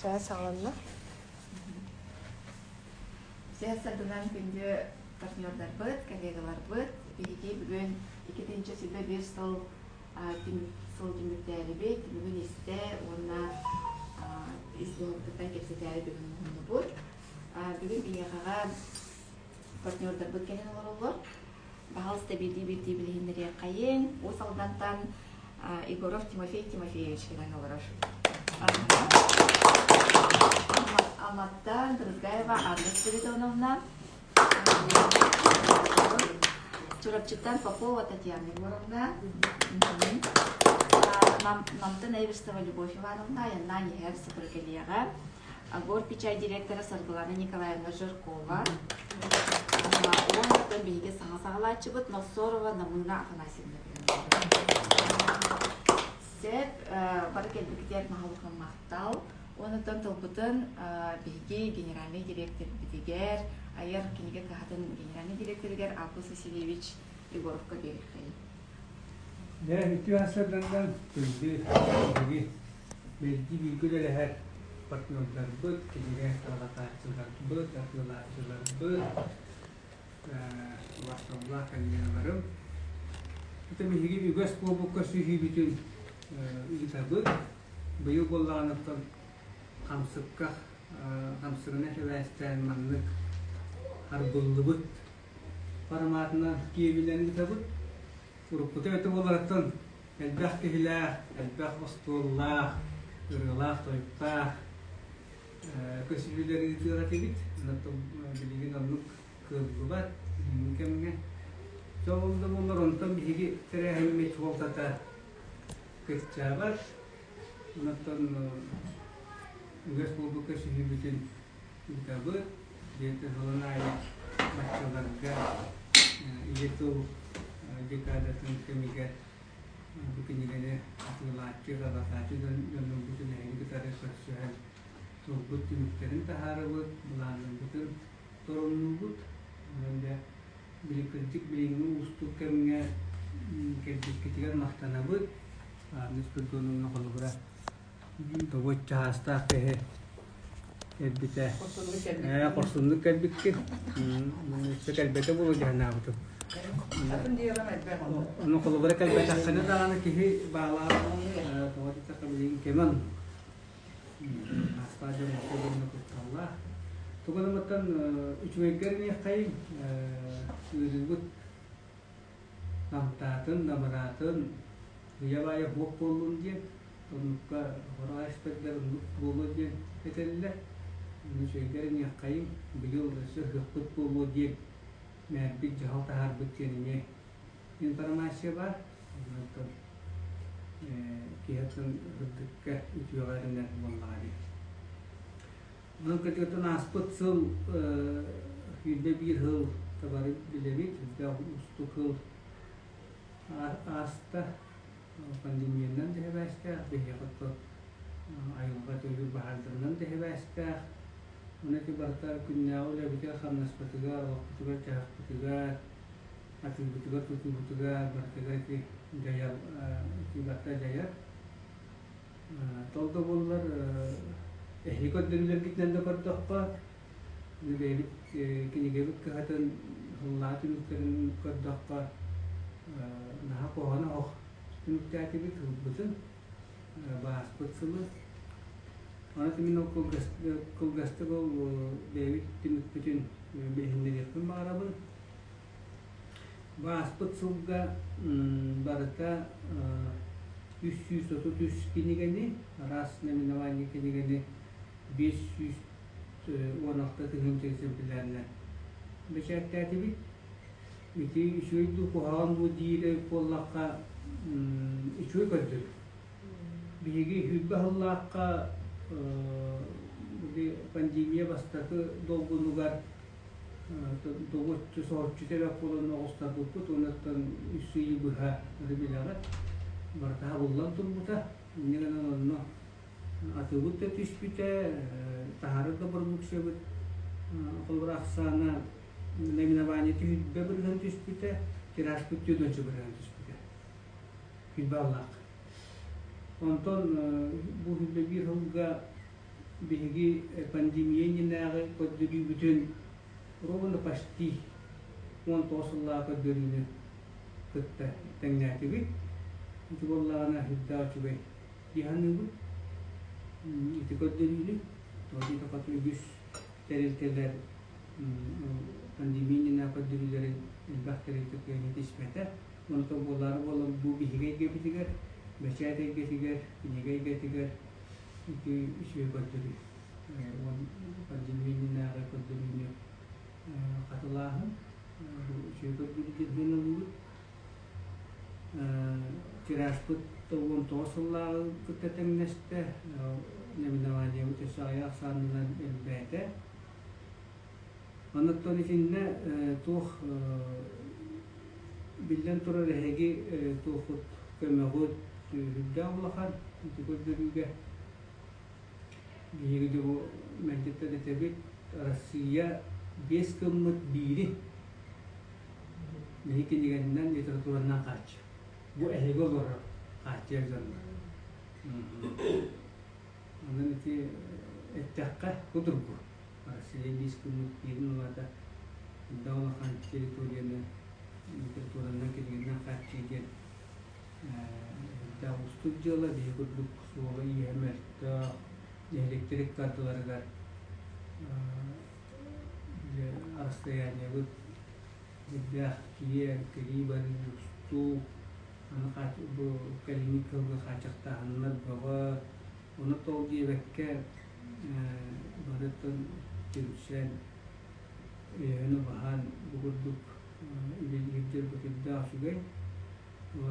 Саа саҕаланна. Сээс сардынан күндү партнердарбыт, коллегаларбыт, биһиги бүгүн 2021 сыл сыл түмүктээрибит, түмүгүн истэ уонна ис дууһабытыттан кэпсэтээри бүгүн муһуннубут. Бүгүн биһиэхэҕэ партнердарбыт кэлэн олороллор. Баһалыста биирдии-биирдии билиһиннэриэххэйиҥ. Уус Алдантан Егоров Тимофей Тимофеевич кэлэн олорор. Алматтан Брызгаева Анна Спиридоновна. Чурапчыттан Попова Татьяна Егоровна. Намтан Эверстова Любовь Ивановна, Янна Нихер Сапрыкелияҕа. Агор Печать директора Саргылана Николаевна Жиркова. Уонна биһиги саҥа саҕалааччыбыт Носорова Намыына Афанасьевна. Сөп, бары кэлбиккитигэр наһаа махтал. Онтон тылбытын биһиги генеральный директорбитигэр, айар кинигэ кыһатын генеральный директорыгар Август Васильевич Егоровка биэриэххэйин. Дьэ, үтүө сардандан күндү биһиги мэлдьи бииргэ үлэлэһэр партнердарбыт, кинигэ тарҕатааччыларбыт, атыылааччыларбыт, убаастабыллаах коллегаларым. Это биһиги үгэс буолбукка сүһүүбүтүн ыытабыт. Быйыл буоллаҕына хамсыкка хамсыгына сибээстээн маннык арбыллыбыт форматынан киэбинэн ыытабыт. Уруккута өтө буоларыттан элбэх киһилээх, элбэх остуоллаах, ырыалаах-тойуктаах көсүһүүлэри ыытыах этибит. Онон билигин оннук кыаллыбат билиҥҥи кэмҥэ. Ол да буоллар онтон биһиги тэрээһиммит суолтата кыччаабат. Онон үгэс буолбут көсүһүүбүтүн ыытабыт. Диэн сылын аайы баччаларга ийэ тыл декадатын кэмигэр бу кинигэни атыылааччы, тарҕатааччы дьоннорбутун эһиги кытары көрсүһэн сылбыт түмүктэрин таһаарабыт, былааннарбытын торумнуубут. Онон дьэ били кырдьык билиҥҥи уустук кэмҥэ кэлбиккитигэр махтанабыт. Анна Спиридоновна холобура Тобой чаастаах киһи кэлбитэ. Хорсуннук кэлбиккин. Өссө кэлбэтэ буолуо дии санаабытым. Ону холобура кэлбэтэххинэ даҕаны киһи баалаах тоҕо диэтэххэ билигин кэмэн астаах дьон уонна кутталлаах. Тугу гынан үчүгэйгэр иниэххэйиҥ ыарыыбыт намтаатын, намыраатын, уйа-баайа суох буоллун диэн, оннукка хороҕо эспэрдэр оннук буолуо диэн этэллэр. Ону үчүгэйгэр иниэххэйиҥ, быйыл өссө ыһыахпыт буолуо диэн мээрбит дьаһал таһаарбыт диэн эмиэ информация баар. Онтон киһи атын сырдыкка, үтүөҕэ эрэнэр буоллаҕа дии. Онон кытыытын ааспыт сыл 21 сыл табары билэбит, элбэх уустук сыл ааста. Пандемиянан да сибээстээх, биһиэхэ оттон айылҕа төлүүр баһаардарынан да сибээстээх. Ону ити барыта күннээҕи үлэбитигэр, хамнаспытыгар, олохпутугар-дьаһахпытыгар, атыыбытыгар, тутуубутугар барытыгар ити дьайар, ити барыта дьайар. Ол да буоллар, эһиги көрдөрүүлэргитинэн да көрдөххө, бэйэбит кинигэбит кыһатын сыллаа түмүктэрин көрдөххө, наһаа куһаҕана оһох түмүктээтибит ылбытын, бааспыт сылы. Аны мин ол кылгастык ол бэйэбит түмүкпүтүн билиһиннэриэхпин баҕарабын. Бааспыт сылга барыта 333 кинигэни, араас наименование кинигэни 516 тыһыынча экземплярынан бэчээттээтибит. Ити үчүгэй дуу, куһаҕан дуу диир буоллахха, үчүгэй көрдөрүү. Биһиги сүүрбэ сыллаахха пандемия бастакы долгунугар Добуччу соһуччу тэбэх буолан оҕустарбыппыт уонна үс ыйы быһа билэҕит барыта хабыллан турбута. Инньэ гынан онно атыыбыт да түспүтэ, таһаарар да бородууксуйабыт холобура ахсаана наименование түһүлбэ бырыһан түспүтэ, тиражпыт түөдүнчэ бырыһан түспүтэ. Күлбэ аллаах. Онтон бу хүлбэ биир сылга Биһиги пандемия иннинээҕи көрдөрүүбүтүн ровно почти 19 сыллааҕы көрдөрүүнү кытта тэҥнээтибит. Ити буоллаҕына үрдээх үчүгэй дии саныыбын. Ити көрдөрүүнү тоҕо үгүс тэрилтэлэр пандемия иннинээҕи көрдөрүүлэрин элбэх тэрилтэ кыайан ситиспэтэ. Онтон буолаары буолан бу биһиги эйгэбитигэр, бэчээт эйгэтигэр, кинигэ эйгэтигэр ити үчүгэй көрдөрүү. Пандемия иннинээҕи көрдөрүүнү хатылааһын бу үчүгэй көрдөрүү диэн ыллыбыт. Тиражпыт 19 сыллааҕы кытта тэҥнэстэ, наименованиебыт өссө аҕыйах ахсаанынан элбээтэ. Онон итиннэ туох биллэн турар эһиги туоххут көмөҕүт үрдээх улахан ити көрдөрүүгэ биһиги дьэ бу мэлдьиттэн этэбит Россия биэс гыммыт биири биһи кинигэннэн литературанан хааччы бу эһиги олорор хааччыйар дьоннор онон ити эттэххэ кутургу Россия биэс гыммыт биирин улаата элбэх улахан территорияны литературанан кинигэннэн хааччыйыы диэн элбэх уустук дьыала биһи курдук суола-ииһэ мөлтөх нэһилиэктэр икки ардыларыгар расстояниебыт элбэх киэҥ кэлии-барыы уустук аны бу кэлиҥҥи кыһылга хааччахтааһыннар бөҕө ону тоҕо диэбэккэ барытын түмсэн өйөөн-убаһан бу курдук үлэлиир дьарбытырдаах үчүгэй.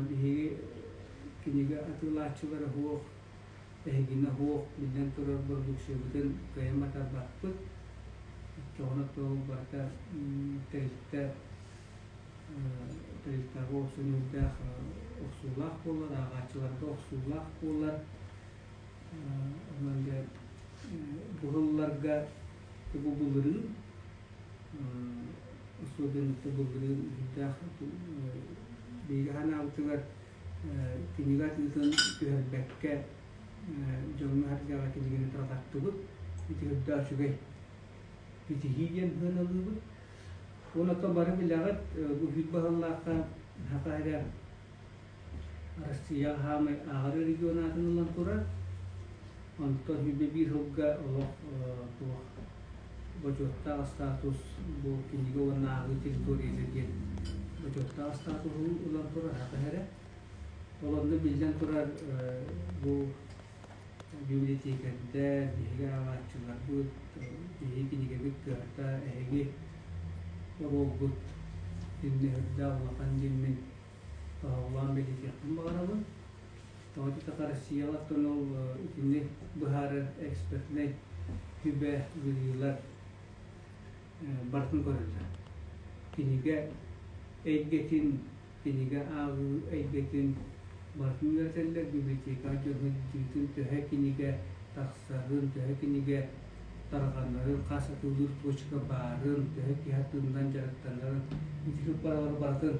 Биһиги кинигэ атыылааччылара суох, эһигинэ суох, биллэн турар бородууксуйабытын кыайан батарбаппыт. Оччоҕуна туох барыта тэрилтэ тэрилтэҕэ охсунуурдаах охсуулаах буолар, ааҕааччыларга охсуулаах буолар. Онон дьэ бу сылларга бу былырыын особенно былырыын үрдээх биһиги санаабытыгар кинигэ атыытын түһэрбэккэ дьоҥҥо-сэргэҕэ кинигэни тарҕаттыбыт. Ити үрдээх үчүгэй ситиһии диэн сыаналыыбыт. Уонна то бары билэҕит, бу үүт баһыллаахха саха эрэ Россия хаамай ааҕар регион аатын ылан турар. Онтон сүүрбэ биир сылга олох туох бочуоттаах статус бу кинигэ уонна ааҕыы территорията диэн бочуоттаах статуһу ылан турар саха эрэ. Ол онно биллэн турар бу библиотекардар, биһиги ааҕааччыларбыт, биһиги кинигэбит кыһата, эһиги оруолгут иннэ үрдээх улахан диэммин тоһоҕолоон бэлиэтиэхпин баҕарабын. Тоҕо диэтэххэ Россиялартан ол итини быһаарар экспертнэй сүбэ жюрилар барытын көрөллөр. Кинигэ эйгэтин, кинигэ ааҕыы эйгэтин барытын үөрэтэллэр, библиотекаҕа дьону төһө кинигэ тахсарын, төһө кинигэ тарҕанарын, хас атыылыыр точка баарын, төһө киһи атыылынан дьарыктанарын, ити сыппаралары барытын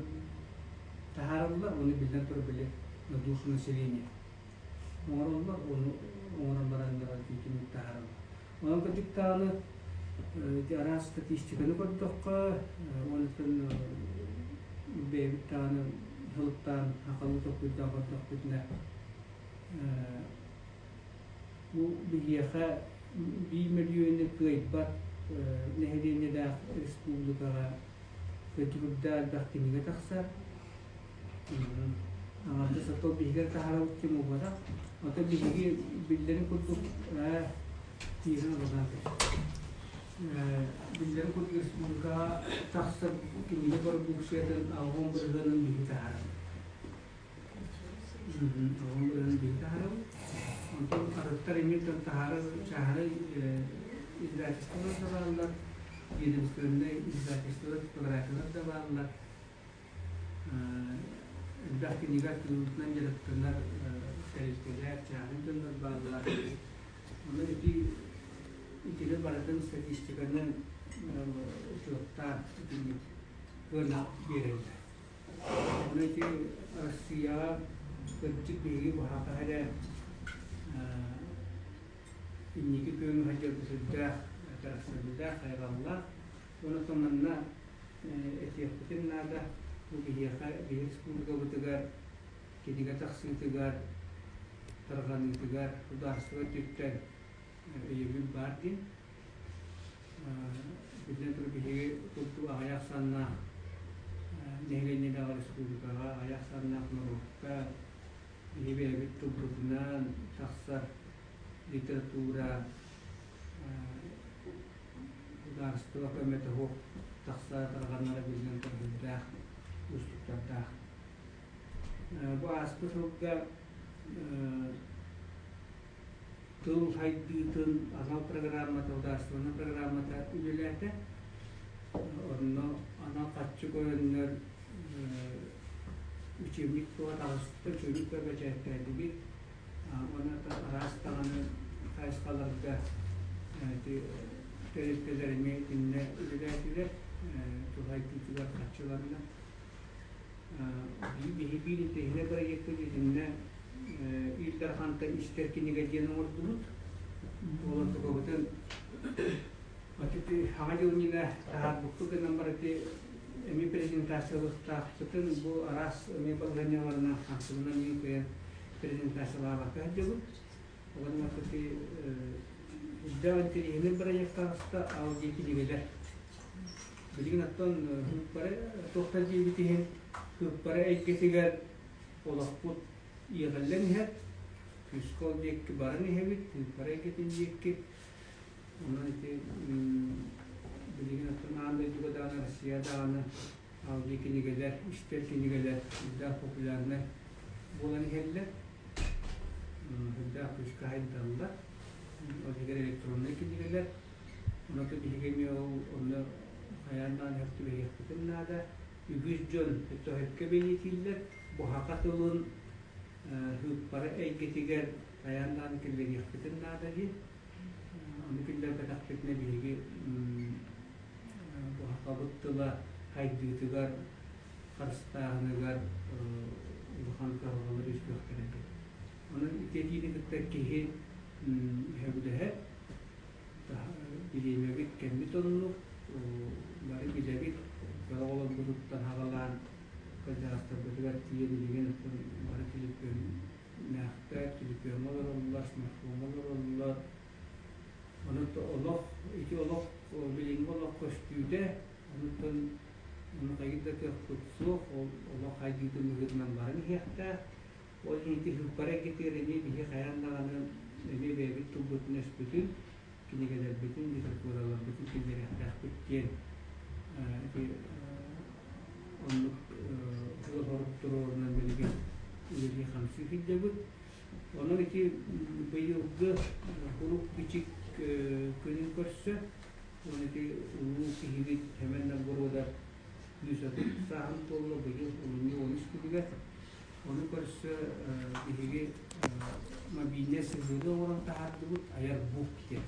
таһаараллар, ону биллэн турар били на душу населения оҥороллор, ону оҥорон бараннар түмүк таһаараллар. Онон кырдьык даҕаны ити араас статистиканы көрдөххө, онтон бэйэбит даҕаны сылыктаан сахалыы толкуйдаан көрдөхпүтүнэ Бу биһиэхэ биир мөлүйүөнү кыайбат нэһилиэнньэлээх республикаҕа кырдьыгырда элбэх кинигэ тахсар. Аҥардас ото биһигэр таһаарабыт диэн буолбатах. Ото биһиги биллэрин курдук тииһин олорон биллэрин курдук республикаҕа тахсар кинигэ бородууксуйатын 80 бырыһыанын биһиги таһаарабыт. Онтон арыттар эмиэ таһаарар чааһынай издательстволар да бааллар, ведомственнай издательстволар, типографиялар да бааллар. Элбэх кинигэ атыылыытынан дьарыктанар тэрилтэлэр, чааһынай дьоннор бааллар. Онон ити итини барытын статистиканан учуоттаан итинник кыанах биэрэллэр. Ону ити Россияҕа кырдьык биһиги быһаата эрэ Инники күөҥҥэ сылдьарбыт сүрдээх кэрэхсэбиллээх, хайҕаллаах. Онон манна этиэхпитин наада, бу биһиэхэ, биһи республикабытыгар кинигэ тахсыытыгар, тарҕаныытыгар судаарыстыба өттүттэн өйөбүл баар диэн. Биллэн турар, биһиги курдук аҕыйах ахсааннаах нэһилиэнньэлээх республикаҕа, аҕыйах ахсааннаах норуокка биһи бэйэбит тылбытынан тахсар литература судаарыстыба көмөтө суох тахса тарҕанара биллэн турардаах, уустуктардаах. Бу ааспыт сылга тыл сайдыытын анал программата, судаарыстыбаннай программата үлэлээтэ. Онно анал харчы көрөннөр учебник тула таҕыста, учебник бэчээттээтибит. Уонна араас даҕаны хайысхаларга тэрилтэлэр эмиэ итиннэ үлэлээтилэр, тыл сайдыытыгар харчыланна. Биһи биир интэриэһинэй бырайыакпыт итиннэ Ил Дархантан истэр кинигэ диэн оҥордубут. Ол онтукабытын саҥа дьыл иннинэ таһаарбыппыт гынан баран ити эмиэ презентациялыахтаахпытын бу араас эмиэ балаһыанньаларынан хамсыгынан мин кыайан презентациялаабакка сылдьабыт. Оҕонньор ити үрдээх интэриэһинэй бырайыак таҕыста аудио кинигэлэр. Билигин оттон сыыппара туохтан диэбит иһин сыыппара эйгэтигэр олохпут иэҕиллэн иһэр. Күүскэ ол диэки баран иһэбит, сыыппара эйгэтин диэки. Онон ити билигин оттон аан дойдуга даҕаны, Россия даҕаны аудио кинигэлэр, истэр кинигэлэр үрдээх популярнай буолан иһэллэр. Үрдээх күүскэ хайдаллар. Ол иһигэр электроннай кинигэлэр. Онон биһиги эмиэ ол онно хайаан даҕаны сөп түбэһиэхпитин наада. Үгүс дьон төһөккө бэлиэтииллэр, бу саха тылын сыыппара эйгэтигэр хайаан даҕаны киллэриэхпитин наада диэн. Ону киллэрбэтэхпитинэ биһиги бу сахабыт тыла сайдыытыгар, харыстааһыныгар улахан кыһалҕалар үөскүөхтэрэ эбит. Онон ити этиини кытта киһи сөбүлэһэр. Бириэмэбит кэммит оннук, бары билэбит, кыра оҕолорбутуттан саҕалаан кырдьаҕастарбытыгар тиийэ билигин бары түлүпүөннээхтэр, түлүпүөҥҥэ олороллор, смартфоҥҥа олороллор. Онон олох, ити олох билиҥҥи олох көстүүтэ, онтон ону хайыыр да кыахпыт суох, ол олох хайдыытын быһыытынан баран иһиэхтээх. Ол иһин ити сыыппара эйгэтигэр эмиэ биһи хайаан даҕаны эмиэ бэйэбит тылбытын-өспүтүн, кинигэлэрбитин, литератураларбытын киллэриэхтээхпит диэн ити оннук сыал-сорук туруорунан билигин үлэлии-хамсыы сылдьабыт. Онон ити быйылгы курук бичик күнүн көрсө, уонна ити улуу киһибит Сэмэн Новгородов 130 сааһын туолла быйыл олунньу 13 күнүгэр. Ону көрсө биһиги мобильнай сыһыары оҥорон таһаардыбыт айар бук диэн.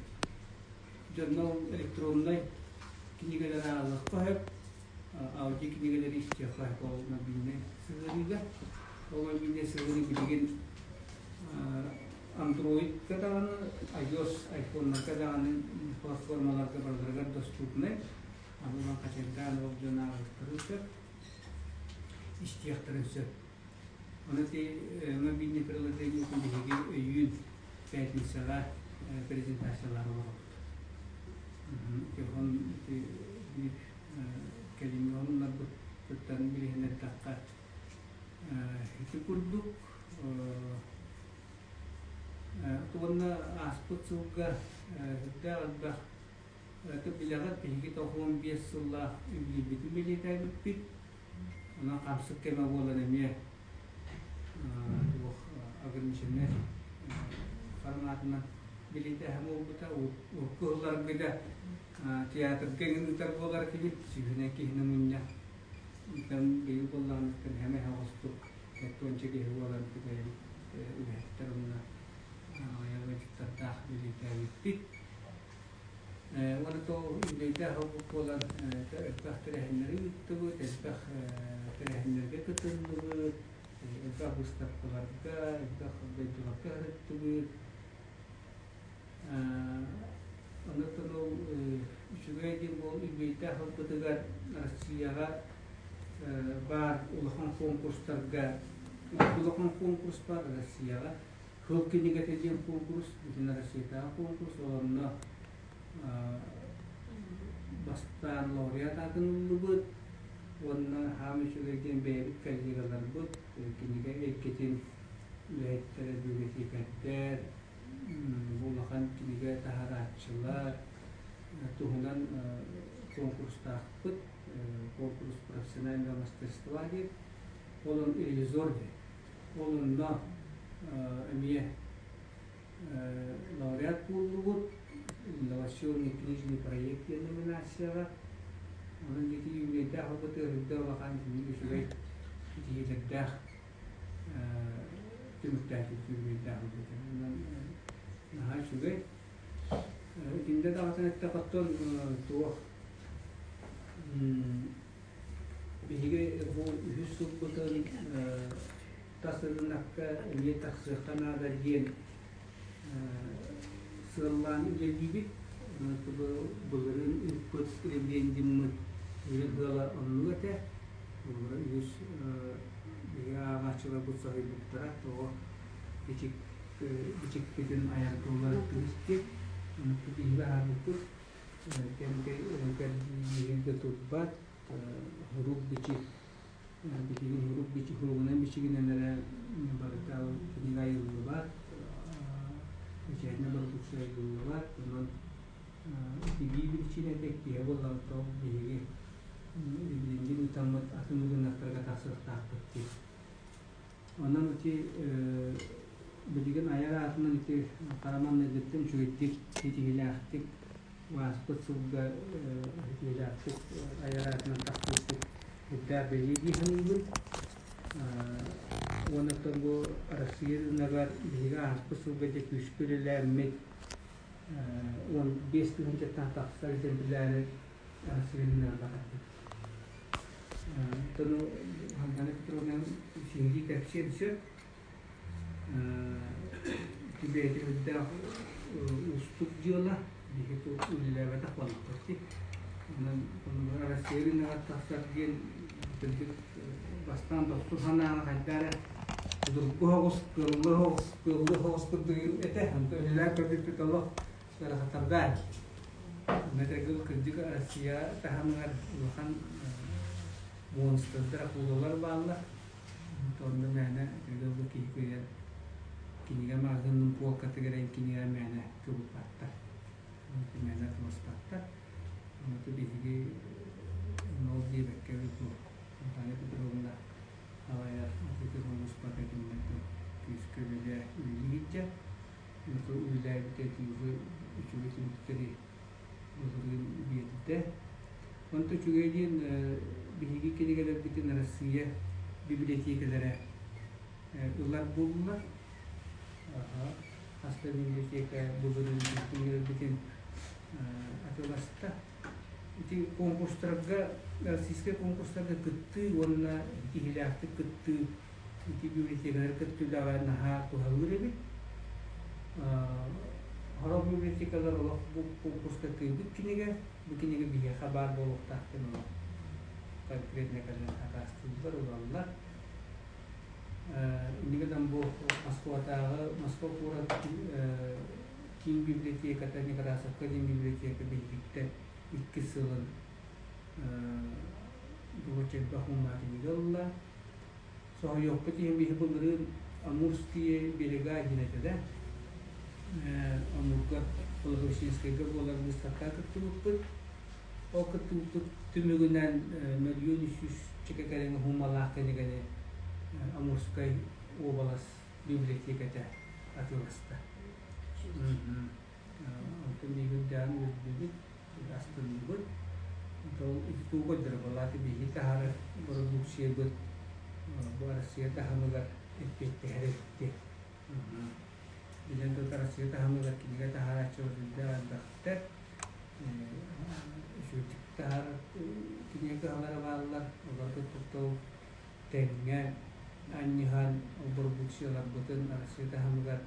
Дьонно ол электроннай кинигэлэри ааҕыахха сөп, аудио кинигэлэри истиэххэ сөп ол мобильнай сыһыарыыга. Ол мобильнай сыһыарыы билигин Android-ка даҕаны, iOS, iPhone-нарга даҕаны платформаларга барыларыгар доступнай. Аны хачайдаан ол дьон ааҕыахтарын сөп. истиэхтэрин сөп. Ону ити мобильный приложениетын биһиги өйүүн пятницаҕа презентациялаах олоробут. Телефон ити биир кэлиҥҥи оннунарбыттан билиһиннэрдэххэ ити курдук уонна ааспыт сылга сүрдээх элбэх Это билэҕит, биһиги 95 сыллаах үбүлүйбүтүн бэлиэтээбиппит. Онон хамсык кэмэ буолан эмиэ туох ограниченнай форматынан бэлиэтээһин буолбута. Урукку сылларга да театрга эҥин ыытар буолар этибит, сүүһүнэн киһини мунньа. Онтон быйыл буоллаҕына хэмэ оҕустук 40 киһи буолан бэйэбит үлэһиттэр уонна аҕыйах ыалдьыттардаах бэлиэтээбиппит. Уонна то үбүлүөйдээх ылбыт буолан элбэх тэрээһиннэри ыыттыбыт, элбэх тэрээһиннэргэ кытынныбыт, элбэх быыстапкаларга, элбэх дойдуларга сырыттыбыт. Онон ол үчүгэй диэн буол үбүөйдээх ылбытыгар Россияҕа баар улахан конкурстарга улахан конкурс баар Россияҕа Кыл кинигэтэ диэн конкурс бүтүн Россиятааҕы конкурс онно бастаан лауреат аатын ыллыбыт уонна хаам үчүгэй диэн бэйэбит коллегаларбыт кинигэ эйгэтин үлэһиттэрэ библиотекарьдар бу улахан кинигэ таһарааччылар туһунан конкурстаахпыт конкурс профессионального мастерства диэн ол ревизор диэн ол онно эмиэ лауреат буоллубут инновационный книжный проект диэн номинацияҕа онон ити юбилейдаах ылбыт үрдэ улахан итинник үчүгэй ситиһиилэрдээх түмүктээтибит юбилейдаах ылбыт онон наһаа үчүгэй итиннэ даҕатан эттэххэ оттон туох биһиги бу үһүс сылбытын тас ырыынакка эмиэ тахсыахха наада диэн сыаллаан үлэлиибит. Былырыын ыыппыт ребрендиммыт үлэ ыала оннук этэ. Үгүс биһиги ааҕааччыларбыт соһуйбуттара. Тоҕо бичик бичикпитин айар тыллар түһүстүк. Биһиги аһарбыппыт. Кэм кэрдииһигэ турбат, сурук бичик билигин сурук бичик суругунан бичигинэн эрэ барыта кинигэ айыллыбат, печатнай бородууксуйа айыллыбат. Онон итирии биричиинэтэ иккиһэ буоллаҕыта ол биһиги ребрендинг ыытаммыт атын ырыынактарга тахсыахтаахпыт дии. Онон ити билигин айар аатынан ити хара маҥнайгыттан үчүгэйдик, ситиһиилээхтик ааспыт сылга ситиһиилээхтик айар аатынан тахсыбыппыт үрдээх бэлиэ дии саныыбын. Уонна оттон бу Россия рыногар биһиги ааспыт сылга дьэ күүскэ үлэлээммит 15 тыһыынчаттан тахса экземпляри Россия рыногар батарбыт. Оттон Ангана Петровна сиһилии кэпсиэн сөп. Бэйэтэ үрдээх уустук дьыала, биһиги үлэлээбэтэх буоллахпыт дии. Онон Россия рыногар тахсар диэн кырдьык бастаан дохсун санааҕа хайдах эрэ судургу соҕус, кыалла соҕус, кыалла соҕус курдук этэ. Онтон үлэлээн көрбүппүт олох ыарахаттардаах. Мэтрэгил кырдьык Россия таһымыгар улахан монстрдар, акулалар бааллар. Онно мээнэ ытыргыллы киһи кыайан кинигэ маҕаһыынын полкатыгар эн кинигэ мээнэ кыбыппаттар. Мээнэ атыласпаттар. Онто биһиги ол диэбэккэ бу Наталья Петровна салайар атыытын улууспата кинилэртэн күүскэ үлэлээ үлэлии сылдьар. Онто үлэлээбитэ үчүгэй үчүгэй түмүктэри былырыын биэрдэ. Онто үчүгэй диэн биһиги кинигэлэрбитин Арассыыйа библиотекалара ылар буоллулар. Хас да библиотека былырыын кинигэлэрбитин атыыласта. Ити конкурстарга, российскай конкурстарга кыттыы уонна киһилээхтик кыттыы ити библиотекалар кыттыылааҕа наһаа туһалыыр эбит. Сорох библиотекалар олох бу конкурска кыайбыт кинигэ, бу кинигэ биһиэхэ баар буолуохтаах диэн олох конкретно кэлэн сакаастыыллар, ылаллар. Инники бу Москватааҕы Москва куорат киин библиотеката Некрасовка диэн библиотека биһигиттэн иккис сылын Дулучайбах умнаатыйыга ылла. Соһуйуохпут иһин биһи былырыын Амурские берега диэн этэ да Амурга Благовещенскайга буолар быыстапкаҕа кыттыбыппыт. Ол кыттыбыппыт түмүгүнэн мөлүйүөн үс чэкэ кэриҥэ уһумалаах кинигэни Амурскай уобалас библиотеката атыыласта. Онтон биһиги үрдээҕин үөрдүбүт, астынныбыт. Ол ити тугу көрдөрөр буолла биһиги таһаарар бородууксуйабыт бу Россия таһымыгар эппиэттэһэр эбит. Билэн туран Россия таһымыгар кинигэ таһаарааччылар үрдээх элбэхтэр. Үчүгэйдик таһаарар кинигэ кыһалара бааллар. Олорго тутул тэҥҥэ анньыһан ол бородууксуйаларбытын Россия таһымыгар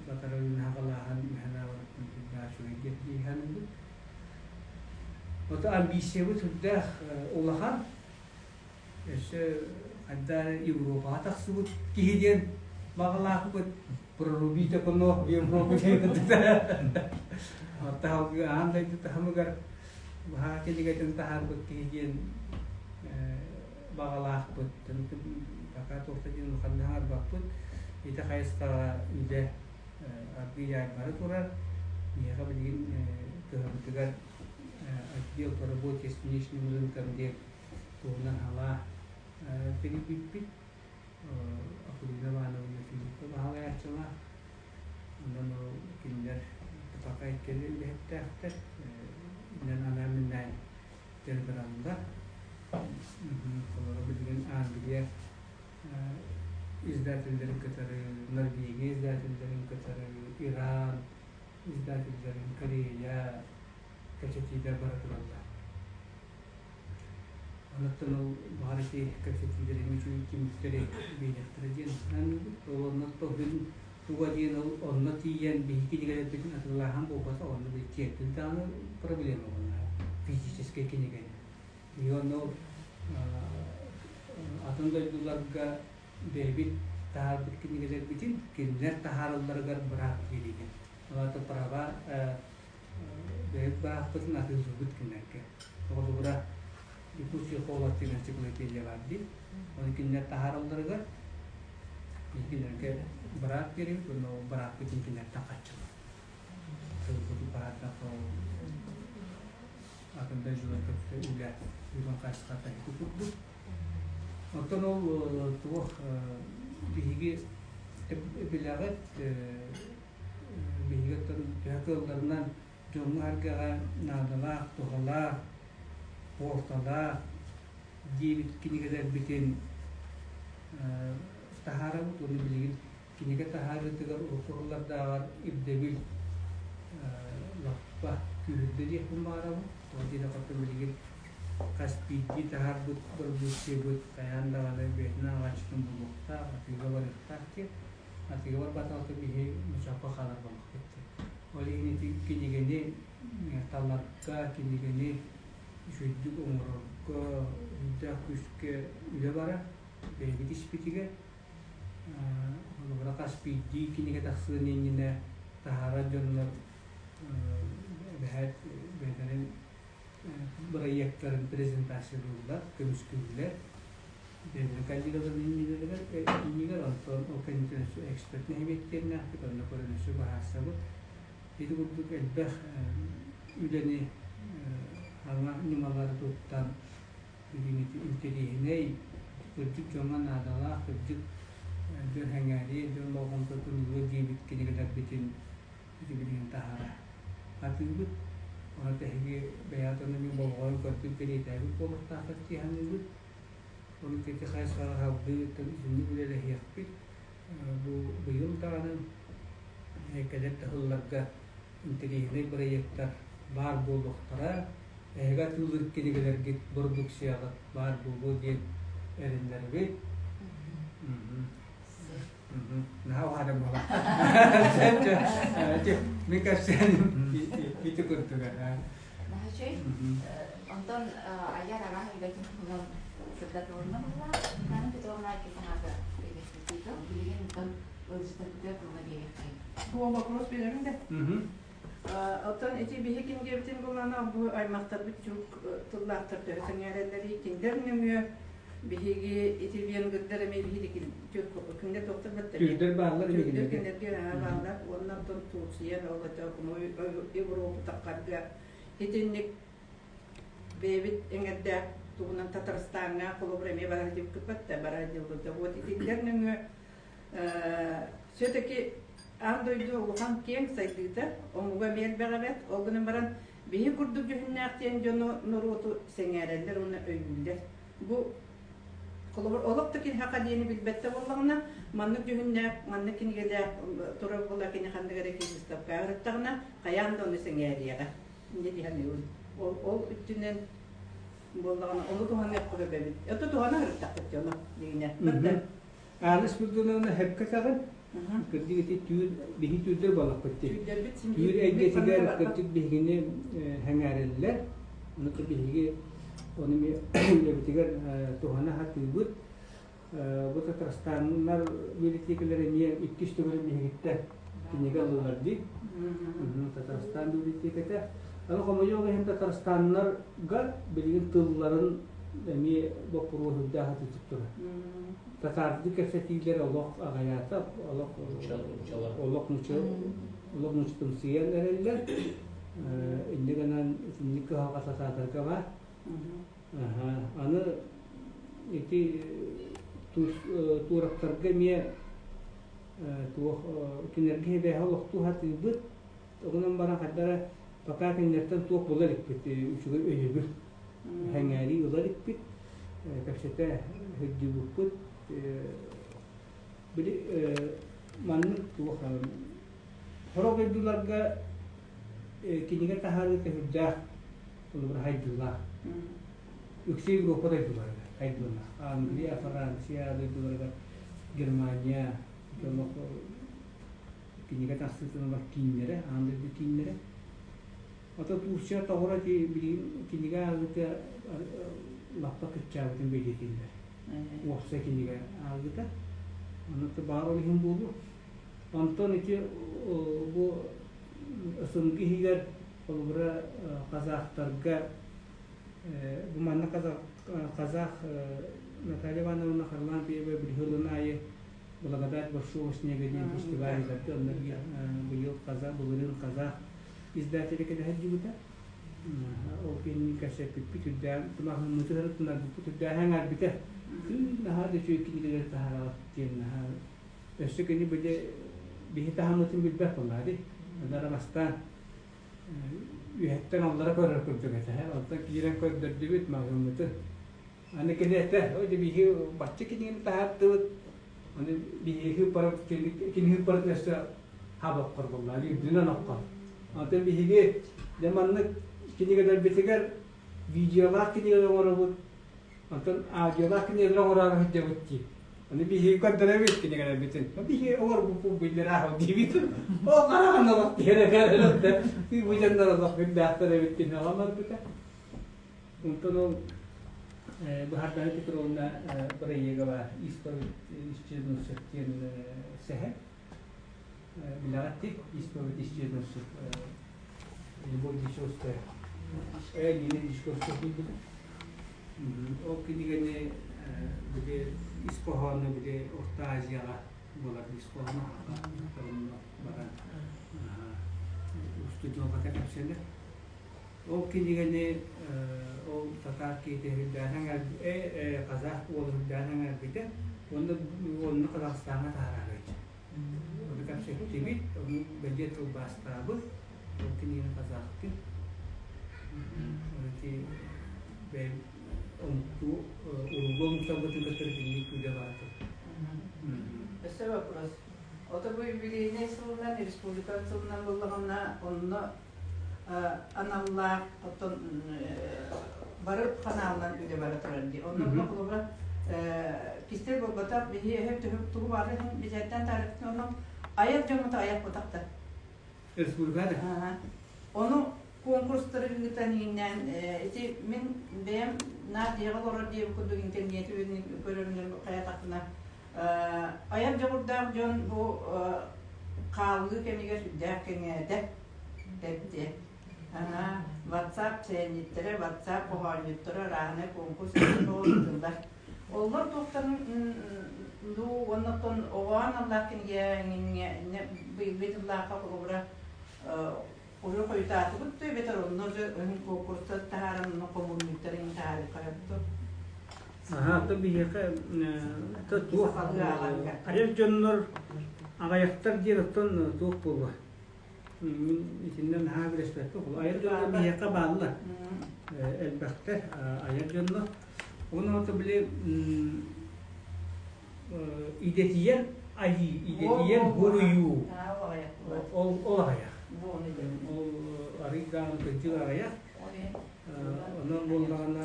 Батары наҕалааһын үһэнэ сүрдээх үчүгэй дии саныыбын. Ото амбициябыт сүрдээх улахан. Өссө хайда Европаҕа тахсыбыт киһи диэн баҕалаахпыт. Прорубить окно Европы диэн Таһалгы аан дойду таһымыгар баһаа кинигэтин таһаарбыт киһи диэн баҕалаахпыт. Пока туохта диэн улаханнык аҥарбаппыт. Ити хайысхаҕа үлэ аргыый бара турар. Миэхэ билигин кыһабытыгар отдел по работе с внешним рынком диэн туһунан халаа тэрийбиппит. Акулина Ивановна Филиппова баһылайааччылаах. Онон ол кинилэр пока иккиэн үлэһиттээхтэр. Инэн анаан-минээн дьарыгыраллар. Олору билигин Англия издателлэрин кытары, Норвегия издателлэрин кытары, Иран издателлэрин, Корея кэпсэтиилэр бара тураллар. Онуттан ол баҕар ити кэпсэтиилэрин үчүгэй түмүктэри биэриэхтэрэ диэн саныыбыт. Ол онно туга диэн ол онно тиийэн биһиги кинигэлэрбитин атыылааһын буолбата, онно били тиэрдин даҕаны проблема буолла физическэй кинигэни. И онно атын дойдуларга бэйэбит таһаарбыт кинигэлэрбитин кинилэр таһааралларыгар быраап биэриигэ. Ол аата права бэйэбит бырааппытын атыылыыбыт кинилэргэ. Холобура, Якутский холод диэн энциклопедия баар дии. Ону кинилэр таһааралларыгар кинилэргэ быраап биэрэбит уонна ол бырааппытын кинилэртэн хаччылар. Сылбытын баһаардахха ол атын дойдуларга үлэ үлэн хайысхата ити курдук. Оттон ол туох биһиги билэҕит биһиги оттон төһө кыалларынан дьоҥҥо-сэргэҕэ наадалаах, туһалаах, суолталаах диэбит кинигэлэрбитин таһаарабыт уонна билигин кинигэ таһаарыытыгар урукку сыллардааҕар ирдэбил лаппа күүһүрдэ диэхпин баҕарабын. Тоҕо диэтэххэ билигин хас биирдии таһаарбыт бородууксуйабыт хайаан даҕаны бэйэтин ааҕааччытын булуохтаах, атыыга барыахтаах диэн. Атыыга барбатахха биһи мучакка хаалар буоллахпыт дии. Ол иһин ити кинигэни таларга, кинигэни үчүгэйдик оҥорорго үрдээх күүскэ үлэ барар. Бэйэбит испитигэр. Холобура, хас биирдии кинигэ тахсыан иннинэ таһаарар дьоннор эбэһээт бэйэлэрин бырайыактарын презентациялыыллар, көмүскүүллэр. Бэйэлэрин коллегаларын иннигэр, онтон ол кэнниттэн өссө эксперт нэһилиэктэринээхпит, онно көрөн өссө быһаарсабыт. Ити курдук элбэх үлэни саҥа ньымалары туттан билигин ити интэриэһинэй, кырдьык дьоҥҥо наадалаах, кырдьык дьон сэҥээриэ, дьон болҕомтотун ылыа диэбит кинигэлэрбитин ити билигин таһаара сатыыбыт. Ону тэһиги бэйэҕит онно болҕойон көрбүт, бэлиэтээбит буолуохтааххыт дии саныыбыт. Ону ити хайысхаҕа салгыы итинник үлэлэһиэхпит. Бу быйыл даҕаны кэлэр да сылларга интэриэһинэй бырайыактар баар буолуохтара. Эһиги атыылыыр кинигэлэргит бородууксуйаҕыт баар буолуо диэн эрэннэрэбит. Наһаа уһаатым буолла. Мин кэпсээним ити курдуга. Наһаа үчүгэй. Онтон айар араас үлэтин туһунан сырдатылынна буолла. Светлана Петровна кисаҥата билигин онтон ыалдьыттарбытыгар тылла биэриэххэйин. Бу вопрос биэрэрин да. Оттон ити биһи кинигэбитин булана бу аймахтарбыт тюрк тыллаахтар төһө сэҥээрэллэрий кинилэр нөҥүө биһиги ити венгрдэр эмиэ биһиги тюрк кинилэр доктор баттар Түрдэр бааллар түрдэр кинилэргэ бааллар уонна оттон Турция Европа таххарга итинник бэйэбит эҥэрдээх тугунан Татарстаҥҥа холобур эмиэ бара сылдьыбыккыт да бара сылдьыбыт вот итиннэр нөҥүө все-таки аан дойду улахан киэҥ сайдыыта, омуга эмиэ элбэх эбээт. Ол гынан баран биһи курдук дьүһүннээх диэн дьону норуоту сэҥээрэллэр уонна өйүүллэр. Бу холобур олох да кини хаха диэни билбэттэ буоллаҕына, маннык дьүһүннээх, маннык кинигэлээх турар буолла кини ханнык эрэ киһи выставкаҕа ырыттаҕына, хайаан да ону сэҥээриэҕэ. Инньэ дии саныыбын. Ол, ол өттүнэн буоллаҕына, ону туһаныахха эбэбит. Это туһана ырыттахпыт дьоно дигинэ. Ааныс Бурдуновна сөпкө этэҕин. Кырдьык ити түүр, биһи түүрдэр буоллахпыт дии. Түүр эйгэтигэр кырдьык биһигини сэҥээрэллэр. Ону биһиги ону үлэбитигэр туһана сатыыбыт. Бу Татарстаннар библиотекалара эмиэ иккис төгүл биһигиттэн кинигэ ыллылар дии. Татарстан библиотеката. Аны хомойуох иһин Татарстаннарга билигин тылларын эмиэ боппуруос үрдээх атыытык турар. Татаардыы кэпсэтиилэр олох аҕыйаата, олох олох нуча олох нучтумсуйан эрэллэр. Инньэ гынан итинник кыһалҕа татаардарга баар. Аны ити туорактарга эмиэ туох кинилэргэ эбээһэ олохтуу сатыыбыт. Онон баран хайда эрэ пока кинилэртэн туох була иликпит, үчүгэй өйөбүл сэҥээрии ыла иликпит, кэпсэтэ сылдьыбыппыт. Били маннык туох сорох дойдуларга кинигэ таһаарыыта сүрдээх холобура хайдыылаах. Үксэ Европа дойдуларыгар хайдыылаах. Англия, Франция дойдуларыгар, Германия, кинигэ тахсыытын ылар кииннэрэ, аан дойду кииннэрэ. Ото Турция тоҕура билигин кинигэ ааҕыыта лаппа кыччаабытын бэлиэтииллэр. Уопсай кинигэ ааҕыыта. Онон баар ол иһин буолуо. Онтон ити бу СНГ иһигэр холобура казахтарга бу манна казах Наталья Ивановна Харлампьева билиһилин аайы Благодать большого снега диэн фестиваль ыытарга онно быйыл казах былырыын казах издателэ кэлэ сылдьыбыта. Ол кэннин кэпсэппиппит үрдээн тумаһыммытыгар тунарбыппыт үрдээһин аҥарбыта. Тыы наһаа да үчүгэй кинигэлэри таһаараҕыт диэн наһаа Өссө кини били биһи таһыммытын билбэт буоллаҕа дии. Анара бастаан үөһэттэн аллара көрөр курдук этэ. Онтон киирэн көрдөрдүбүт маҕаһыыммытын. Аны кини этэ, ой биһи бачча кинигини таһааттыбыт. Аны биһиги барып кини барып өссө хабаххар буоллаҕа үрдүнэн оххор. Онтон биһиги дьэ маннык кинигэлэрбитигэр видеолаах кинигэлэр оҥоробут. Онтон аудиолаах кинигэлэри оҥороору сылдьабыт дии. Аны биһиги көрдөрөбүт кинигэлэрбитин. Биһиги оҥорбуппут биллэр аах диибит. Ол хараҕын олох тиэрэ кэлэрэ бу дьоннор олох үрдээхтэр эбит кини оҕолорбута. Онтон ол Быһардана Петровна бырайыага баар «Исповедь исчезнувших» диэн сэһэн. Билэҕит дии, «Исповедь исчезнувших» Любовь Дичевская. Нина Дичковская киирбитэ. Ол кинигэни били ис хоһооно били Орто Азияҕа буолар ис хоһооно баран устудьуонката кэпсэнэр. Ол кинигэни ол татаар киһитэ үрдээн казах уола үрдээн эҥэрбитэ уонна уонна Казахстаҥҥа таһаарарыч. Ону кэпсэттибит, ону бэлиэ тылбаастаабыт, ол кинигэни казахтыы. Ити бэйэм омуктуу уруулуу омуктарбытын кытары итинник үлэ баар. Өссө вопрос. Ото бу юбилейнай сылынан, республика сылынан буллаҕына, онно аналлаах оттон бары ханаалынан үлэ бара турар дии. Онно холобура кистэл буолбатах биһи эһэм төһө тугу баҕар иһин бэчээттэн таарыктын онно айар дьоммута айах ботахтар. Республикада? Ону конкурстары ыытан иҥнээн ити мин бэйэм наар дьиэҕэ олорор диэбит курдук интернети көрөрүнэн хайатахпына айар дьоҕурдаах дьон бу хааллыы кэмигэр сүрдээх кэҥээтэ. Эбитэ. Аһаа, WhatsApp сээнньиттэрэ, WhatsApp хоһоонньуттара арааһынай конкурс ыытыллар. Оллор туохтарын дуу уонна оттон оҕоон аллаах кинигэ быйылгы дьыллаахха холобура уже хойутаатыбыт да эбэтэр онно уже конкурстар таһааран онно хомуурунньуктарын таһаарыахха Аһаа, то биһиэхэ туох айар дьоннор аҕыйахтар диэн оттон туох буолуо Мин итиннэ наһаа билэспэппин. Айар дьоннор биһиэхэ бааллар. Элбэхтэр айар дьоннор. Уонна ото били идэтийэн айыы, идэтийэн буруйуу. Ол ол аҕыйах. Ол арый даҕаны кырдьык аҕыйах. Онон буоллаҕына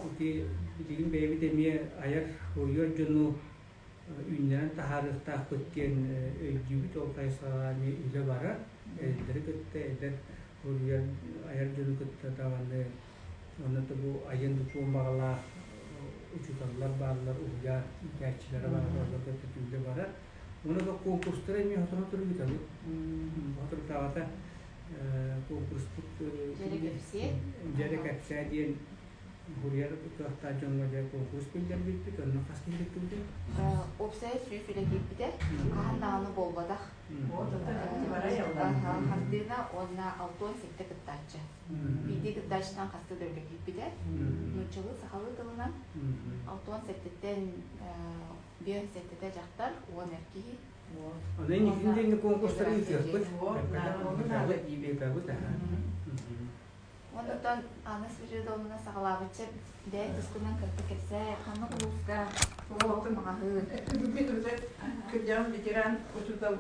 ити билигин бэйэбит эмиэ айар, суруйар дьону үүннэрэн таһаарыахтаахпыт диэн өйдүүбүт. Ол хайысхаҕа эмиэ үлэ барар. Эдэрдэри кытта, эдэр суруйар, айар дьону кытта даҕаны уонна да бу айан тутуон баҕалаах учууталлар бааллар, уһуйаан иитээччилэрэ бааллар, олорго кытта үлэ барар. Уонна да конкурстары эмиэ сотору-сотору ыытабыт. Соторутааҕыта конкурспут Дьэрэ кэпсиэ. Дьэрэ кэпсээ диэн Уһуйар кыахтаах дьоҥҥо дьэ конкурс биллэрбиппит, онно хас киһи кыттыбытый? Уопсайа 100 үлэ киирбитэ. Хаһан даҕаны буолбатах. Хартыына уонна 67 кыттааччы. Биирдии кыттааччытан хастыы да үлэ киирбитэ. Нууччалыы, сахалыы тылынан 67-ттэн 57-тэ дьахтар, 10 эр киһи. Аны инникитин диэни конкурстары ыытыахпыт. Ыытабыт, аха. Онтон Анна Спиридоновна саҕалаабычча бэйэ тускунан кырдьык кэпсээ, ханнык улууска туох маҕаһыын? Мин уже кырдьаҕас ветеран учуутал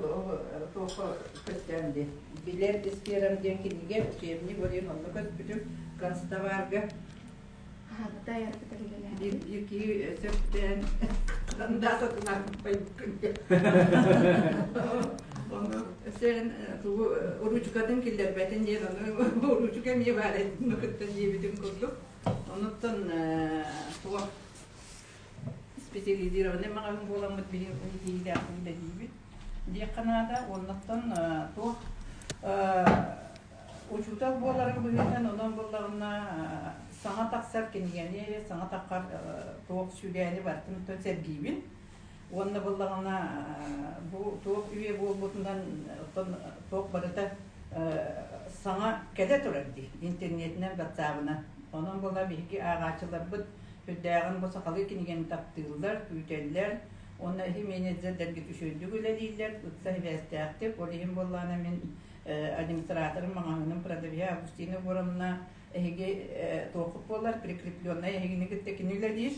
туохха көстөөн диэн билэр сферам диэн кинигэ учебник олин онно көспүтүм констоварга биир киһи сөптөөн даататынан Ону сен тугу уруучукатын киллэрбэтин диэн ону уруучука эмиэ баар этин кытта диэбитим курдук. Онуттан туох специализированный маҕаһыын буоламмыт биһи киһилээхпин үлэлиибит диэххэ наада. Оннуттан туох Учуутал буоларым быһыытынан онон буоллаҕына саҥа тахсар кинигэни, саҥа таххар туох сүгээни барытын оттон сэргиибин. Уонна буоллаҕына бу туох үйэ буолбутунан оттон туох барыта саҥа кэлэ турар дии интернетинэн, ватсабынан. Онон буолла биһиги ааҕааччыларбыт сүрдээҕин бу сахалыы кинигэни таптыыллар, күүтэллэр. Уонна иһи менеджердэргит үчүгэйдик үлэлииллэр, ыкса сибээстээхтик. Ол иһин буоллаҕына мин администраторым маҕаһыыным продавеһа Августина Егоровна эһиги туоххут буолар прикрепленная эһигини кытта кини үлэлиир.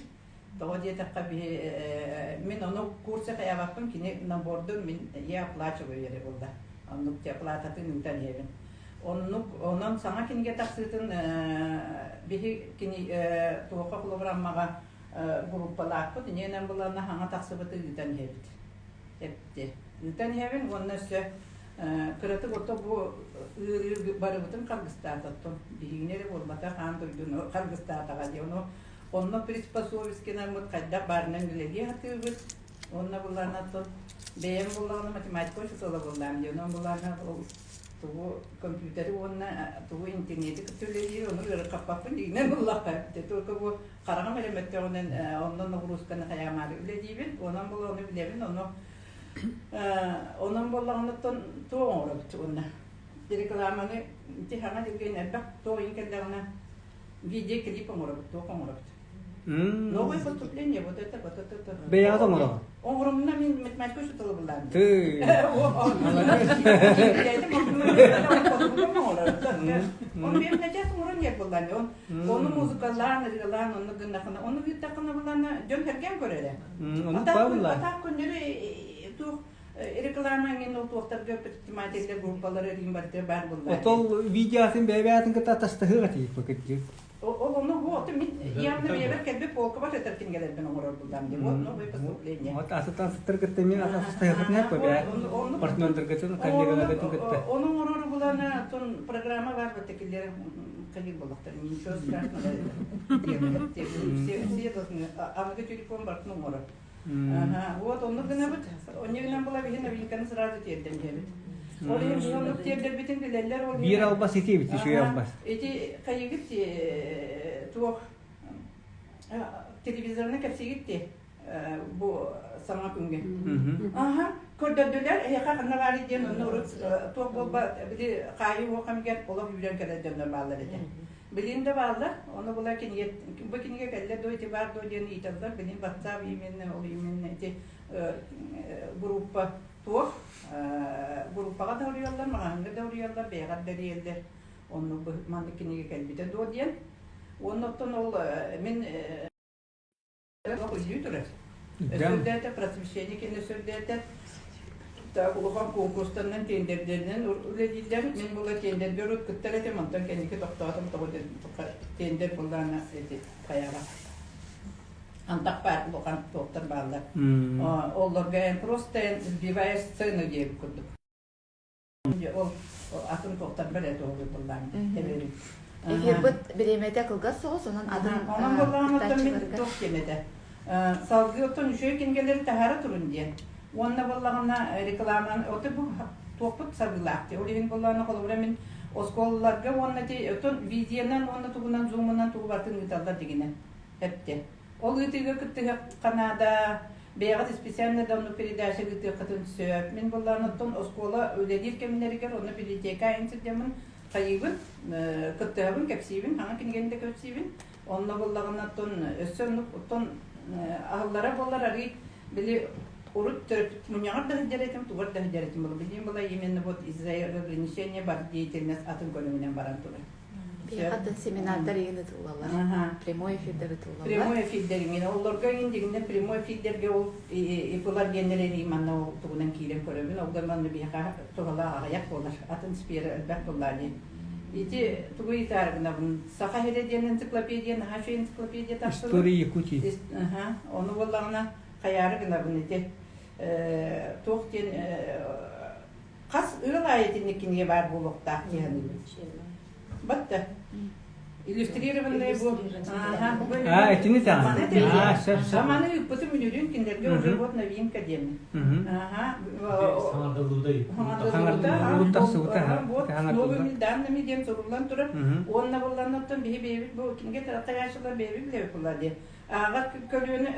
Тоҕо диэтэххэ биһи мин ону курса хайаабаппын кини набордун мин я оплачиваю эрэ буолла. Оннук те оплататын ыытан иһэбин. Оннук онон саҥа кинигэ тахсыытын биһи кини туохха холобураммаҕа группалаахпыт иннинэн булана хаҥа тахсыбыты ыытан иһэбит. Эпти. Ыытан иһэбин уонна өссө Кыратык ото бу ыарыы барыбытын харгыстаата оттон биһигини эрэ буолбатах аан дойдуну харгыстаатаҕа дии. Ону онно приспособискинаммыт хайдах баарынан үлэлии сатыыбыт. Уонна буллаана оттон бэйэм буллаҕына математика учуутала буоллаам дии. Онон буллаана ол тугу компьютери уонна тугу интернети кытта үлэлиир ону ыарырҕаппаппын дигинэн буллахха. Только бу хараҕым эрэ мөттөҕүнэн онно нагрузканы хайаамаары үлэлиибин. Онон була ону билэбин, ону Онон буоллаҕына туох оҥоробут уонна рекламаны ити саҥа дьылгыйан элбэх туох иһин кэллэҕинэ видеоклип оҥоробут, туох оҥоробут. Новое поступление, вот это, вот это. Бэйэҕит оҥороҕут? Оҥоромуна мин математика учуутала буллаам. Ты. Он мен начаас оҥорон иһэр буллаан. Ону музыкалаан, ырыалаан, онну гыннахына, ону ыыттаххына буллаана дьон сэргээн көрөрө. Атаак көннөрү туох реклама эҥин ол туохтарга предпринимателлэр группалара рим барыта баар буолла. Отол видеосын бэйэ-бэйэтин кытта атастаһыах этии кырдьык. Ол ону вот мин явно бэйэбэр кэлбит полкабар этэр кинигэлэрбин оҥорор буллам дии. Вот новое поступление. Вот асытан сыттар кытта мен атастаһыахытын эп бэ. Партнердаргытын, коллегаларгытын кытта. Ону оҥорор булана тон программа бар баттакиллер калил боллохтар. Ничего страшного. Все все должны аныгы телефон бартын оҥорор. Вот оннук гынабыт. Онньо гынан була биһи новинканы сразу тиэрдэн иһэбит. Ол иһин биһи оннук тиэрдэрбитин билэллэр. Ол Биир албас ити эбит, үчүгэй албас. Ити хайыгыт туох телевизорны кэпсиигит ти бу саҥа күҥҥэ. Аха, көрдөрдүлэр, эһиэхэ ханна баарый диэн онно урут туох буолба били хаайыы уох кэмигэр олох үүрэн кэлэр дьоннор бааллар этэ. Билин да бааллар, ону була кинигэ бу кинигэ кэллэ дуо, ити баар дуо диэн ыйыталлар. Билин WhatsApp именно ол именно ити группа туох группаҕа да уруйаллар, маҕаһыыҥҥа да уруйаллар, бэйэҕэр да эрийэллэр. Оннук маннык кинигэ кэлбитэ дуо диэн. Уонна оттон ол мин Үлүү турар. Өсөрдөтө просвещение кэннэ өсөрдөтө улахан конкурстарынан, тендердэринэн үлэлииллэр. Мин була тендергэ урут кыттар этим, онтон кэнники тохтоотум, тоҕо диэн тендер буллаана эти хайаҕа. Антах баар улахан туохтар бааллар. Оллорго эн просто эн сбиваешь цену диэбит курдук. Ол атын туохтар бар этэ ол былаан тэбэбин. Эфирбыт бириэмэтэ кылгас соҕус, онон атын Онон буоллаҕына оттон мин туох диэм этэ. Салгыы оттон үчүгэй кинигэлэри таһаара турун диэн. Уонна буоллаҕына рекламаны ото бу туохпут сабыылаах дии. Ол иһин буоллаҕына холобура мин оскуолаларга уонна ти оттон видеонан уонна тугунан зумунан тугу барытын ыыталлар дигинэ эптэ. Ол ыытыыга кыттыһыахха наада. Бэйэҕит специально да оннук передача ыытыаххытын сөп. Мин буоллаҕына оттон оскуола үлэлиир кэмнэригэр онно библиотека айан сылдьаммын хайыыбын, кыттыһабын, кэпсиибин, хаҥа кинигэни да кэпсиибин. Онно буоллаҕына оттон өссө оннук оттон аһыллара буоллар арыый били урут төрөппүт мунньаҕар да сылдьар этим, тугар да сылдьар этим. Билигин была именно вот из-за ограничения бар деятельность атын көрүҥүнэн баран турар. Атын семинардар игин ытыллалар. Прямой эфирдер ытыллалар. Прямой эфирдер иҥин. Оллорго иҥин дигинне прямой эфирдерге ол ипылар диэннэр эрии манна ол тугунан киирэн көрөбүн. Ол да манна биһиэхэ туһалаах аҕыйах буолар. Атын сфера элбэх буоллаа диэн. Ити тугу ыйытаары гынабын? Саха сирэ диэн энциклопедия, наһаа үчүгэй энциклопедия тахсыбыт. История Якутии. Ону буоллаҕына хайаары гынабын ити. Туох диэн Хас ыал аайы итинник кинигэ баар буолуохтаах дии саныыбын. Батта. Иллюстрированные бу. А, итини таҕаны. А, сөп, сөп. Маны ыыппытым үнүрүүн кинилэргэ уже вот новинка диэн. Ага. Саҥардыллыбыта. Саҥардыллыбыта тахсыбыта. Вот с новыми данными диэн суруллан турар. Уонна булланнаттан биһи бэйэбит бу кинигэ тараачылар бэйэбит билэбит булла диэн. Ааҕар көлүөнэ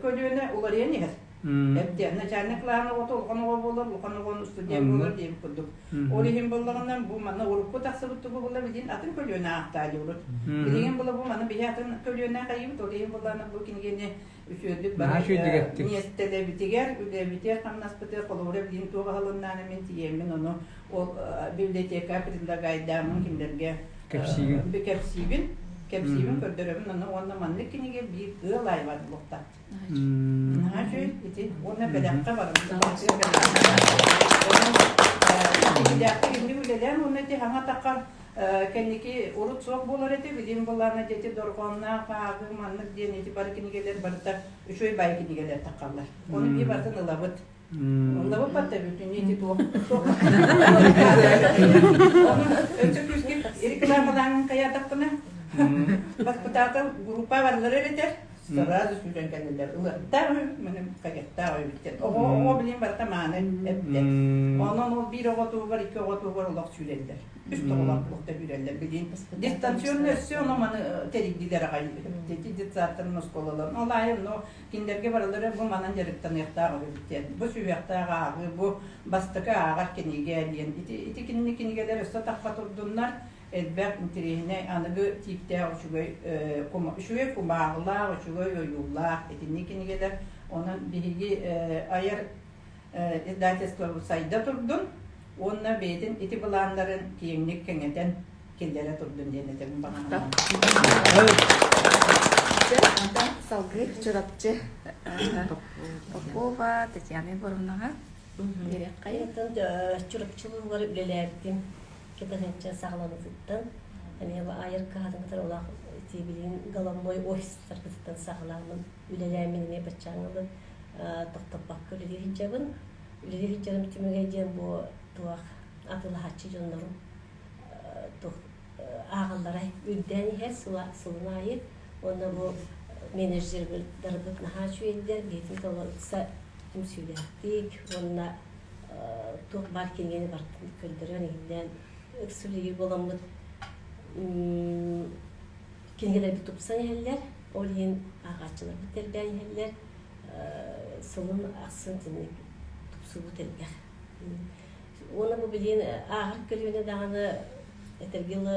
көлүөнэ уларыйан иһэр. Эбдиэн начальник кылааһын оҕото улахан оҕо буолар, улахан оҕону студент буолар диэбит курдук. Ол иһин буоллаҕына бу манна урукку тахсыбыт тугу була билигин атын көлүөнэ аахтаа диурут. Билигин була бу маны биһи атын көлүөнэ хайыбыт, ол иһин буоллаҕына бу кинигэни үчүгэйдик бары миэстэлэбитигэр, үлэбитигэр, хамнаспытыгар холобура билигин туох аһылыннааны мин тиийэммин ону ол библиотека предлагайдааммын кинилэргэ кэпсиигин кэпсиибин кэпсиибин көрдөрөбүн ону уонна маннык кинигэ биир ыал аайы бар буолуохтаах. Наһаа үчүгэй ити уонна бэлэххэ барабын. Тиһилээхтик инник үлэлээн уонна ити хаҥа атахха кэнники урут суох буолар этэ, билигин былаана дети дорҕоонноох ааҕыы маннык диэн ити бары кинигэлэр барыта үчүгэй баай кинигэлэр таххаллар. Ону биир барытын ылабыт. Ылабыт барыта бүтүннүү ити туох туох Өссө күүскэ рекламалааҥын хайаатахпына баспытаатал группа барылар эрэтэр Сразу сүүрэн кэллилэр. Ылыахтаах үһү, маны хайыахтаах үһү Оҕо оҕо билин барыта мааны эттэ. Онон ол биир оҕо туһугар, икки оҕо туһугар олох сүүрэллэр. Үс тоҕолоох олохто сүүрэллэр билин. Дистанционно өссө ону маны тэрийдилэр аҕай. Дети детсадтарын оскуолаларын. Ол аайы но кинилэргэ барылара бу манан дьарыктаныахтаах үһүбүт диэн. Бу сүһүөхтээх ааҕыы, бу бастакы ааҕар кинигэ диэн. Ити ити кинини кинигэлэр өссө тахха турдуннар. элбэх интэриэһинэй аныгы тииптээх үчүгэй үчүгэй кумааҕылаах, үчүгэй ойуулаах итинник кинигэлэр. Онон биһиги айар издательствобыт сайда турдун уонна бэйэтин ити былааннарын киэҥник кэҥэтэн киллэрэ турдун диэн этэбин баҕарабын. Салгыы Чурапчы Попова Татьяна Егоровнаҕа биэриэххэ. Чурапчылыылар үлэлээбитим Кэтэх саҕаланыытыттан эмиэ бу айар кыһатын кытары улаах ити билигин головной офистарбытыттан саҕалааммын үлэлээммин эмиэ баччааҥҥылы тохтоппокко үлэлии сылдьабын. Үлэлии сылдьарым түмүгэ диэн бу туох атыылаһааччы дьоннорум туох ааҕаллара үрдээн иһэр сылын аайы уонна бу менеджердарбыт наһаа үчүгэйдэр биһитин толорукса түмсүүлээхтик уонна туох баар кинигэни барытын көрдөрөн иһиллээн ыксулиир буоламмыт кинигэлэрбит тупсан иһэллэр ол иһин ааҕааччыларбыт элбээн иһэллэр сылын ахсын итинник тупсубут элбэх уонна бу билигин ааҕар көлүөнэ даҕаны этэргэ дылы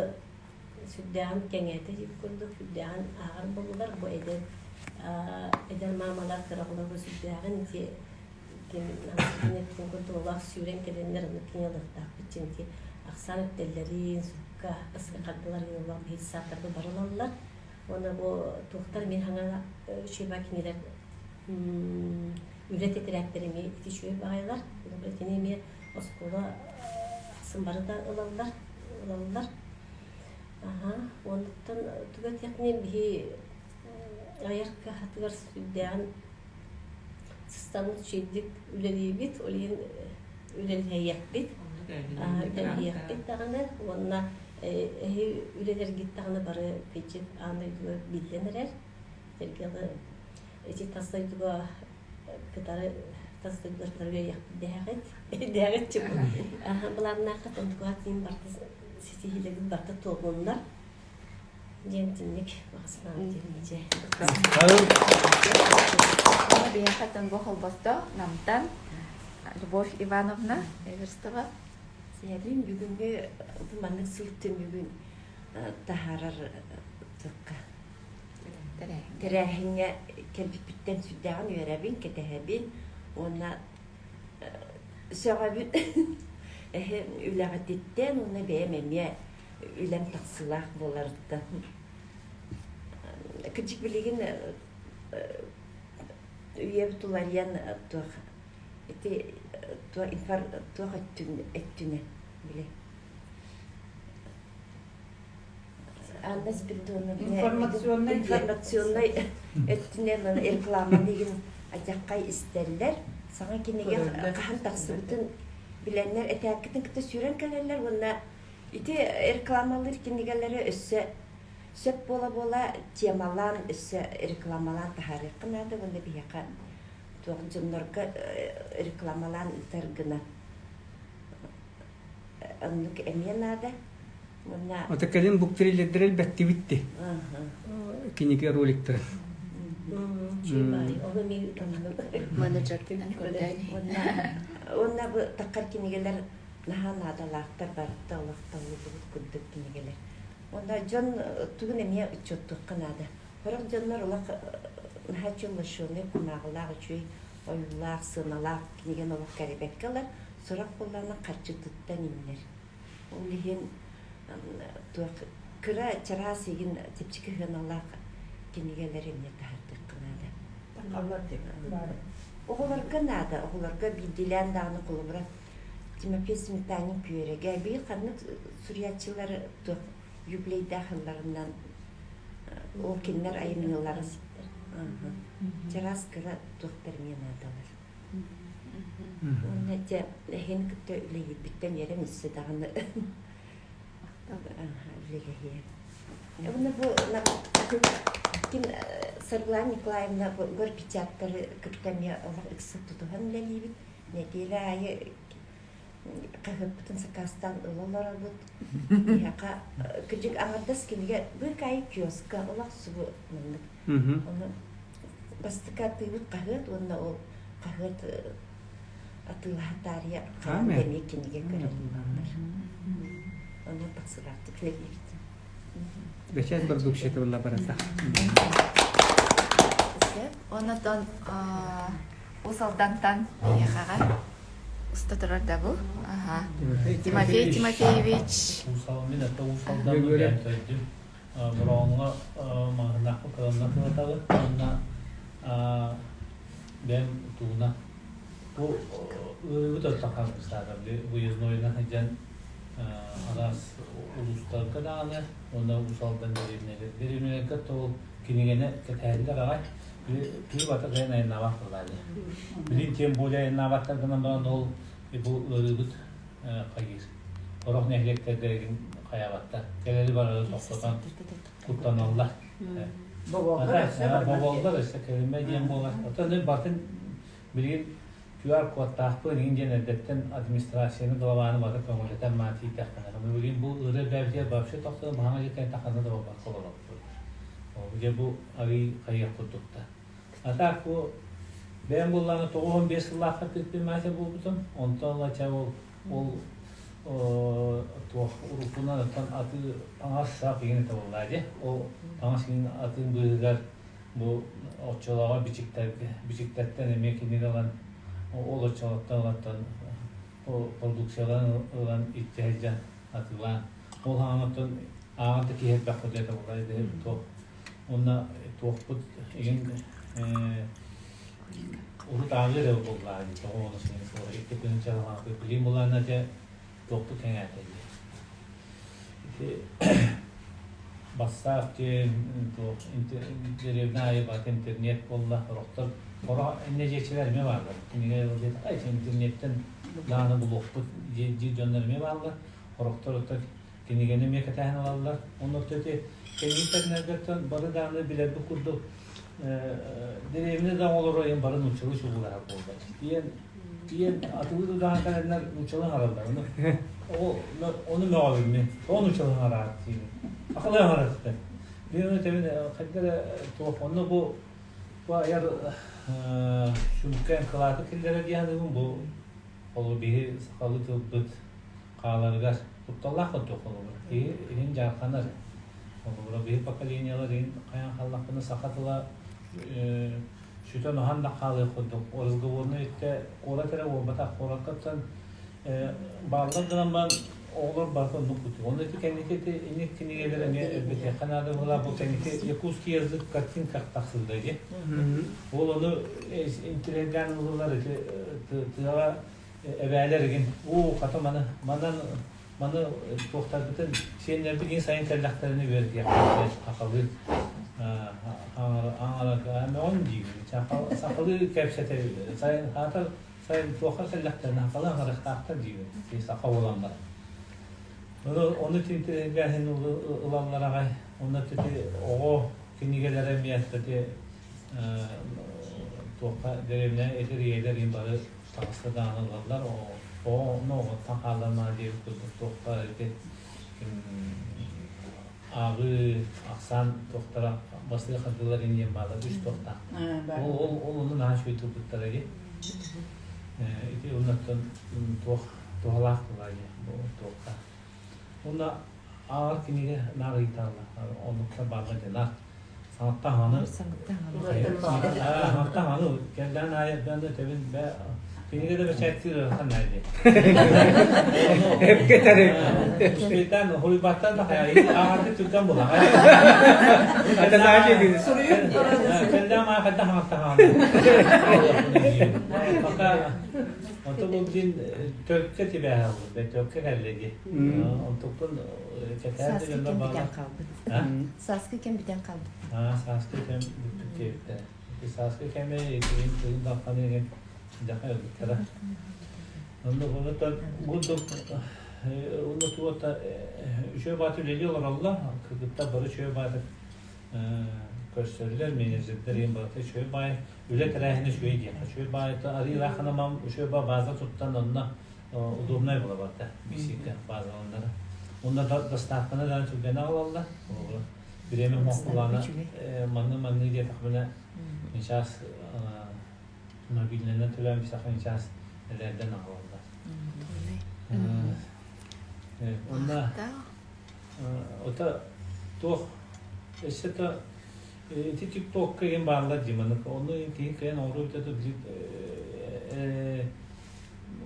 сүрдээҕин кэҥээтэ диир курдук сүрдээҕин ааҕар буоллулар бу эдэр эдэр маамалар кыра оҕолорго сүрдээҕин ити Ким курдук сүүрэн кэлэннэр оннук кини ылыахтаахпыт дьинти ахсаан үктэллэрин сукка ысырхардылар улаах биир сааттарга барылаллар уонна бу туохтар мин хаҥа үчүгэй кинилэр үлэ тэтэрээттэр эмиэ ити үчүгэй баҕайылар итини эмиэ оскуола ахсын бары да ылаллар ылаллар аха оннуттан туга этиэхпиний биһи. Айар кыһатыгар сүрдээҕин сыстаммыт үчүгэйдик үлэлиибит, ол иһин үлэлэһиэхпит, үлэлэһиэхпит даҕаны уонна эһи үлэлэргит даҕаны бары кыдьык аан дойдуга биллэн эрэр. Сэргэҕи ити тас дойдуга кытары тас дойдулар кытары үлэлиэхпит дэһэҕит. Дэһэҕит чугу. Былааннааххыт онтугар тиийин барыта ситиһиилэргит барыта туоллуннар. Диэн тинник баҕа диэн Биһиэхэ бу холбосто Намтан Любовь Ивановна Эверстова. Сэрин бүгүҥҥү бу маннык сыл түмүгүн таһаарар тыкка тэрээһиҥҥэ кэлбиппиттэн сүрдээҕин үөрэбин, кэтэһэбин уонна сөҕөбүн. Эһи үлэҕититтэн уонна бэйэм эмиэ үлэм тахсыылаах буоларыттан. Кырдьык билигин үйэбит уларыйан туох ити туох өттүнэ били Анна Спиридоновна информационнай информационнай өттүнэн реклама деген адьаххай истэллэр. Саҥа кинигэ хаһан тахсыбытын билэннэр этээккитин кытта сүүрэн кэлэллэр уонна ити рекламалыыр кинигэлэри өссө сөп буола-буола темалаан өссө рекламалаан таһаарыахха наада уонна биһиэхэ туох дьоннорго рекламалаан ыытар гына оннук эмиэ наада уонна Ото кэлин буктрейлердэр элбэттибитти кинигэ роликтарын. Менеджертинэн көрдөөн. Уонна бу таххар кинигэлэр наһаа наадалаахтар барыта олохтоллубут курдук кинигэлэр. Уонна дьон тугун эмиэ учуоттуохха наада. Сорох дьоннор олох наһаа чуллашуонай кумааҕылаах үчүгэй ойуулаах, сыаналаах кинигэни олох кэрэбэккэ ылар, сорох буоллаҕына харчытыттан иҥнэр. Ол иһин туох кыра чараас игин чэпчэки сыаналаах кинигэлэри эмиэ таһардыахха наада. Оҕолорго наада, оҕолорго биирдиилээн даҕаны холобура Тимофей Сметанин Күөрэгэ биир ханнык суруйааччылар туох юбилейдаах ылларынан ол кинилэр айымньыларын чараас кыра туохтар эмиэ наадалар. Уонна дьэ эһини кытта үлэлиирбиттэн үөрэн өссө даҕаны үлэлэһиэ. Уонна бу ким Саргылана Николаевна горпечаттары кытта эмиэ олох ыкса тутуһан үлэлиибит. Нэдиэлэ аайы хаһыаппытын сакаастаан ыла олоробут. Биһиэхэ кырдьык аҥардас кинигэ быыкаайы киоска олох субу маннык. Ону бастакы атыыбыт хаһыат уонна ол хаһыат атыылаһа таарыйа хаһан да эмиэ кинигэ көрөн ылаллар. Онон тахсыылаахтык үлэлиибит. Бэчээт продукцията буолла барыта. Онотон Уус Алдантан эйиэхэҕэ уста турар да бу? Аха. Тимофей Тимофеевич. Уус Мин это Уус Алдаммын бэйэм төрдүм. Бороҕоҥҥо маҕаһыыннаахпын кыланна тылатабын. Уонна бэйэм тууна. Бу ыарыыбыт оттон хаамыстаата. Выезднойунан сылдьан араас улуустарга даҕаны уонна Уус Алдан дэриэбинэлэр. Дэриэбинэлэргэ ол кинигэни кэтэһэллэр аҕай. Киһи бата кыайан айаннаабат буоллаа дии. Билин тем более айаннаабаттар гынан баран ол бу ыарыыбыт хайыыр. Сорох нэһилиэктэргэ хайаабаттар. Кэлэри барары тохтотон куттаналлар. Боболлор өссө кэлимэ диэн буолар. Оттон батын билигин QR кодтаахпын иҥин диэн эрдэттэн администрацияны главаны бары көҥүлэтэн маан тиийдэхпинэ. Билигин бу ыарыы бэйэбитигэр вообще тохтоон баһаҥа дьиттэн тахана да буолбакка олороппут. Дьэ бу арыый хайыах курдукта. А так бу бэйэм буоллаҕына 95 сыллаахха предприниматель буолбутум. Онтон ыла чэ ол ол туох уруккунан оттон атыы таҥас сап игин этэ буоллаа дии. Ол таҥас игин атыын быыһыгар бу оччолооҕо бичиктэргэ бичиктэртэн эмиэ кинигэ ылан ол оччолоттон ылаттан продукцияларын ылан иччэ сылдьан атыылаан ол хаҥаттан ааҕан да киһи элбэх курдук этэ буолла туох уонна туохпут игин урут ааҕыы эрэ буоллаа дии тоҕо ону син икки тыһыынча билим булаана дьэ туохпут кэҥээтэ дии ити. Бассаап диэн туох дэриэбинэ аайы барыта интернет буолла. Сорохтор сорох инньэ дьиэччилэр эмиэ бааллар. Кинигэ диэтэххэ интернеттэн даҕаны булуохпут диир дьоннор эмиэ бааллар. Сорохтор оттон кинигэни эмиэ кэтэһэн ылаллар. Онно ити кэнники кэмнэргэ бары даҕаны билэрбит курдук дэриэбинэ да оҕолоро иһин бары нууччалыы чугуулаһар буолла. Тиийэн тиийэн атылыы тутаһан кэлэннэр нууччалыы аҥараллар. Ону ону мөҕөбүн мин. Тоҕо нууччалыы аҥараат диибин. Акылыы аҥараттар. Мин ону этэбин хайда эрэ туох онно бу бу айар сүҥкэн кылааты киллэрэр дии саныыбын бу ол биһи сахалыы тылбыт хааларыгар кутталлаах курдук холобура. Киһи иһин дьаарханар. Холобура биһи поколениелар иһин хайаан хааллахпына саха тыла сүтэн оһон да хаалыах курдук. Разговорный өттө куорат эрэ буолбатах. Куораккаттан бааллар гынан баран оҕолор барыта оннук курдук. Онно ити кэнники ити инник кинигэлэр эмиэ элбэтиэххэ наада буолла. Бу кэнники якутский язык в картинках тахсыбыта дии. Ол ону интириэһиргээн ыллылар ити тыаҕа эбээлэр игин уу хата маны манан маны туохтарбытын сиэннэрбит иин сайын кэллэхтэринэ үөрэтиэхпит сахалыы аҥарага мөҕөн диибин сахалыы кэпсэтэ сайын хаатар сайын туохха кэллэхтэринэ сахалыы аҥарыахтаахтар диибин саха буолан баран ону ону тинтиригээһин ылаллар аҕай онно тити оҕо кинигэлэрэ эмиэ тити туохха дэриэбинэ эдэр ийэлэр иин бары таҕыста даҕаны ылаллар оҕону оҕоттон хааллармаа диэбит курдук туохха ити ааҕыы ахсаан туохтара бастакы хардыылар иниэн баалар үс туохтаах ол ол ол ону наһаа үчүгэй тылбыттара дии ити оннуттан туох туһалаах буолаа дии бу туохха уонна ааҕар кинигэ наар ыйыталлар оннуктар бааллар дии наар Саҥаттан аны саҥаттан аны кэллээн аайы да тэбин бэ кинигэ да бэчээттиир ыарахан наайды. Эпкетерин. Успейтан хуруйбаттан да хайа ааҕарды түргэн була. Это значит Кэллээн аайы хайдах хаҥаттан хааны. Пока Онто бу дин төлкө тибээһэ бу төлкө кэллэ ди. Онтукпун кэтээн Сааскы кэм бүтэн хаалбыт. Сааскы кэм бүтэн хаалбыт. Аа, сааскы кэм бүппүт диэбиттэрэ. Ити сааскы кэми итигин тыын дахханы игин дьаха ылбыттара. Онно онуттан курдук онно туота үчүгэй бааты үлэлии олороллор. Кыргыттар бары үчүгэй бааты көрсөллөр, менеджердэр иин барыта үчүгэй баай үлэ тэрээһинэ үчүгэй диэххэ. Үчүгэй баайы арыылаах анамам үчүгэй баа база туттан онно удобнай була барда бисикка базаланнара. Онно доставканы даҕаны түргэн аҕалаллар. Бириэмэ мохулаана манны манны диэтэхпинэ сейчас мобильнайынан төлөөн бисаха сейчас элэрден аҕалаллар. Онно ото туох өссө то ити тиктокка иһин бааллар дии маннык ону киһи кыайан оҥоруу бүтэ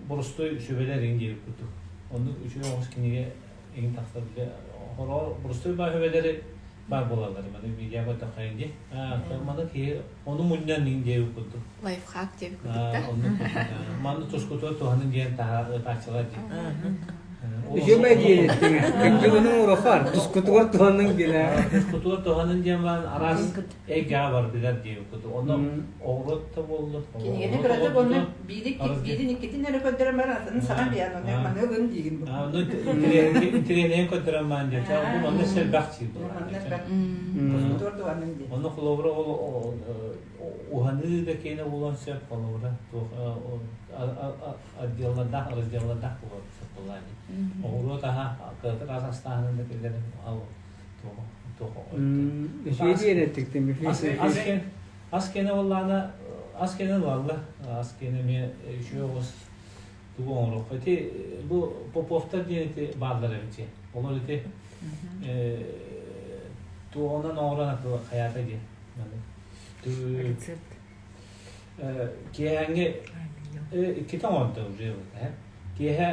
боростуой сүбэлэр иҥ диэбит курдук. Оннук үчүгэй оҕус кинигэ иҥ тахсар бile хороо боростуой баа сүбэлэри баар буолаллар маны видео көрдөххө дии. Маны киһи ону мунньан иҥ диэбит курдук. Лайфхак диэбит курдук да. Оннук курдук. Маны тускутугар туһанын диэн таһааччылар дии. Үчүгэй диэн кырдьыгының урахар тускутугар туһанын диэн. Тускутугар туһанын диэн баран араас эйгэҕэ бардылар диэбит курдук. Онно оҕуруот да буоллун. Кинигэни кыратык онно биирин иккитин эрэ көрдөрөн баран атын саҥа биэн онно маны ылын диигин бу. Онно интириэһинэйин көрдөрөн баран диэн. Бу манна элбэх диир буолар. Тускутугар туһанын диэн. Онно холобура ол уһаныы да киэнэ буолуон сөп холобура туох отделлардаах разделлардаах буолуон сөп буоллаа дии. Оҕуруот аһа кыратык ас астааһынын да киллэрин Ас кэнэ буоллаҕына, ас кэнэ ылалла. Ас кэнэ эмиэ үчүгэй оҕус тугу оҥоруохха. Ити бу Поповтар диэн ити бааллар эбит дии. Олор ити туоҕунан оҥорон атылы хайаата диэн. Рецепт. Киэһээҥҥи иккитэ оҥордо уже Киэһэ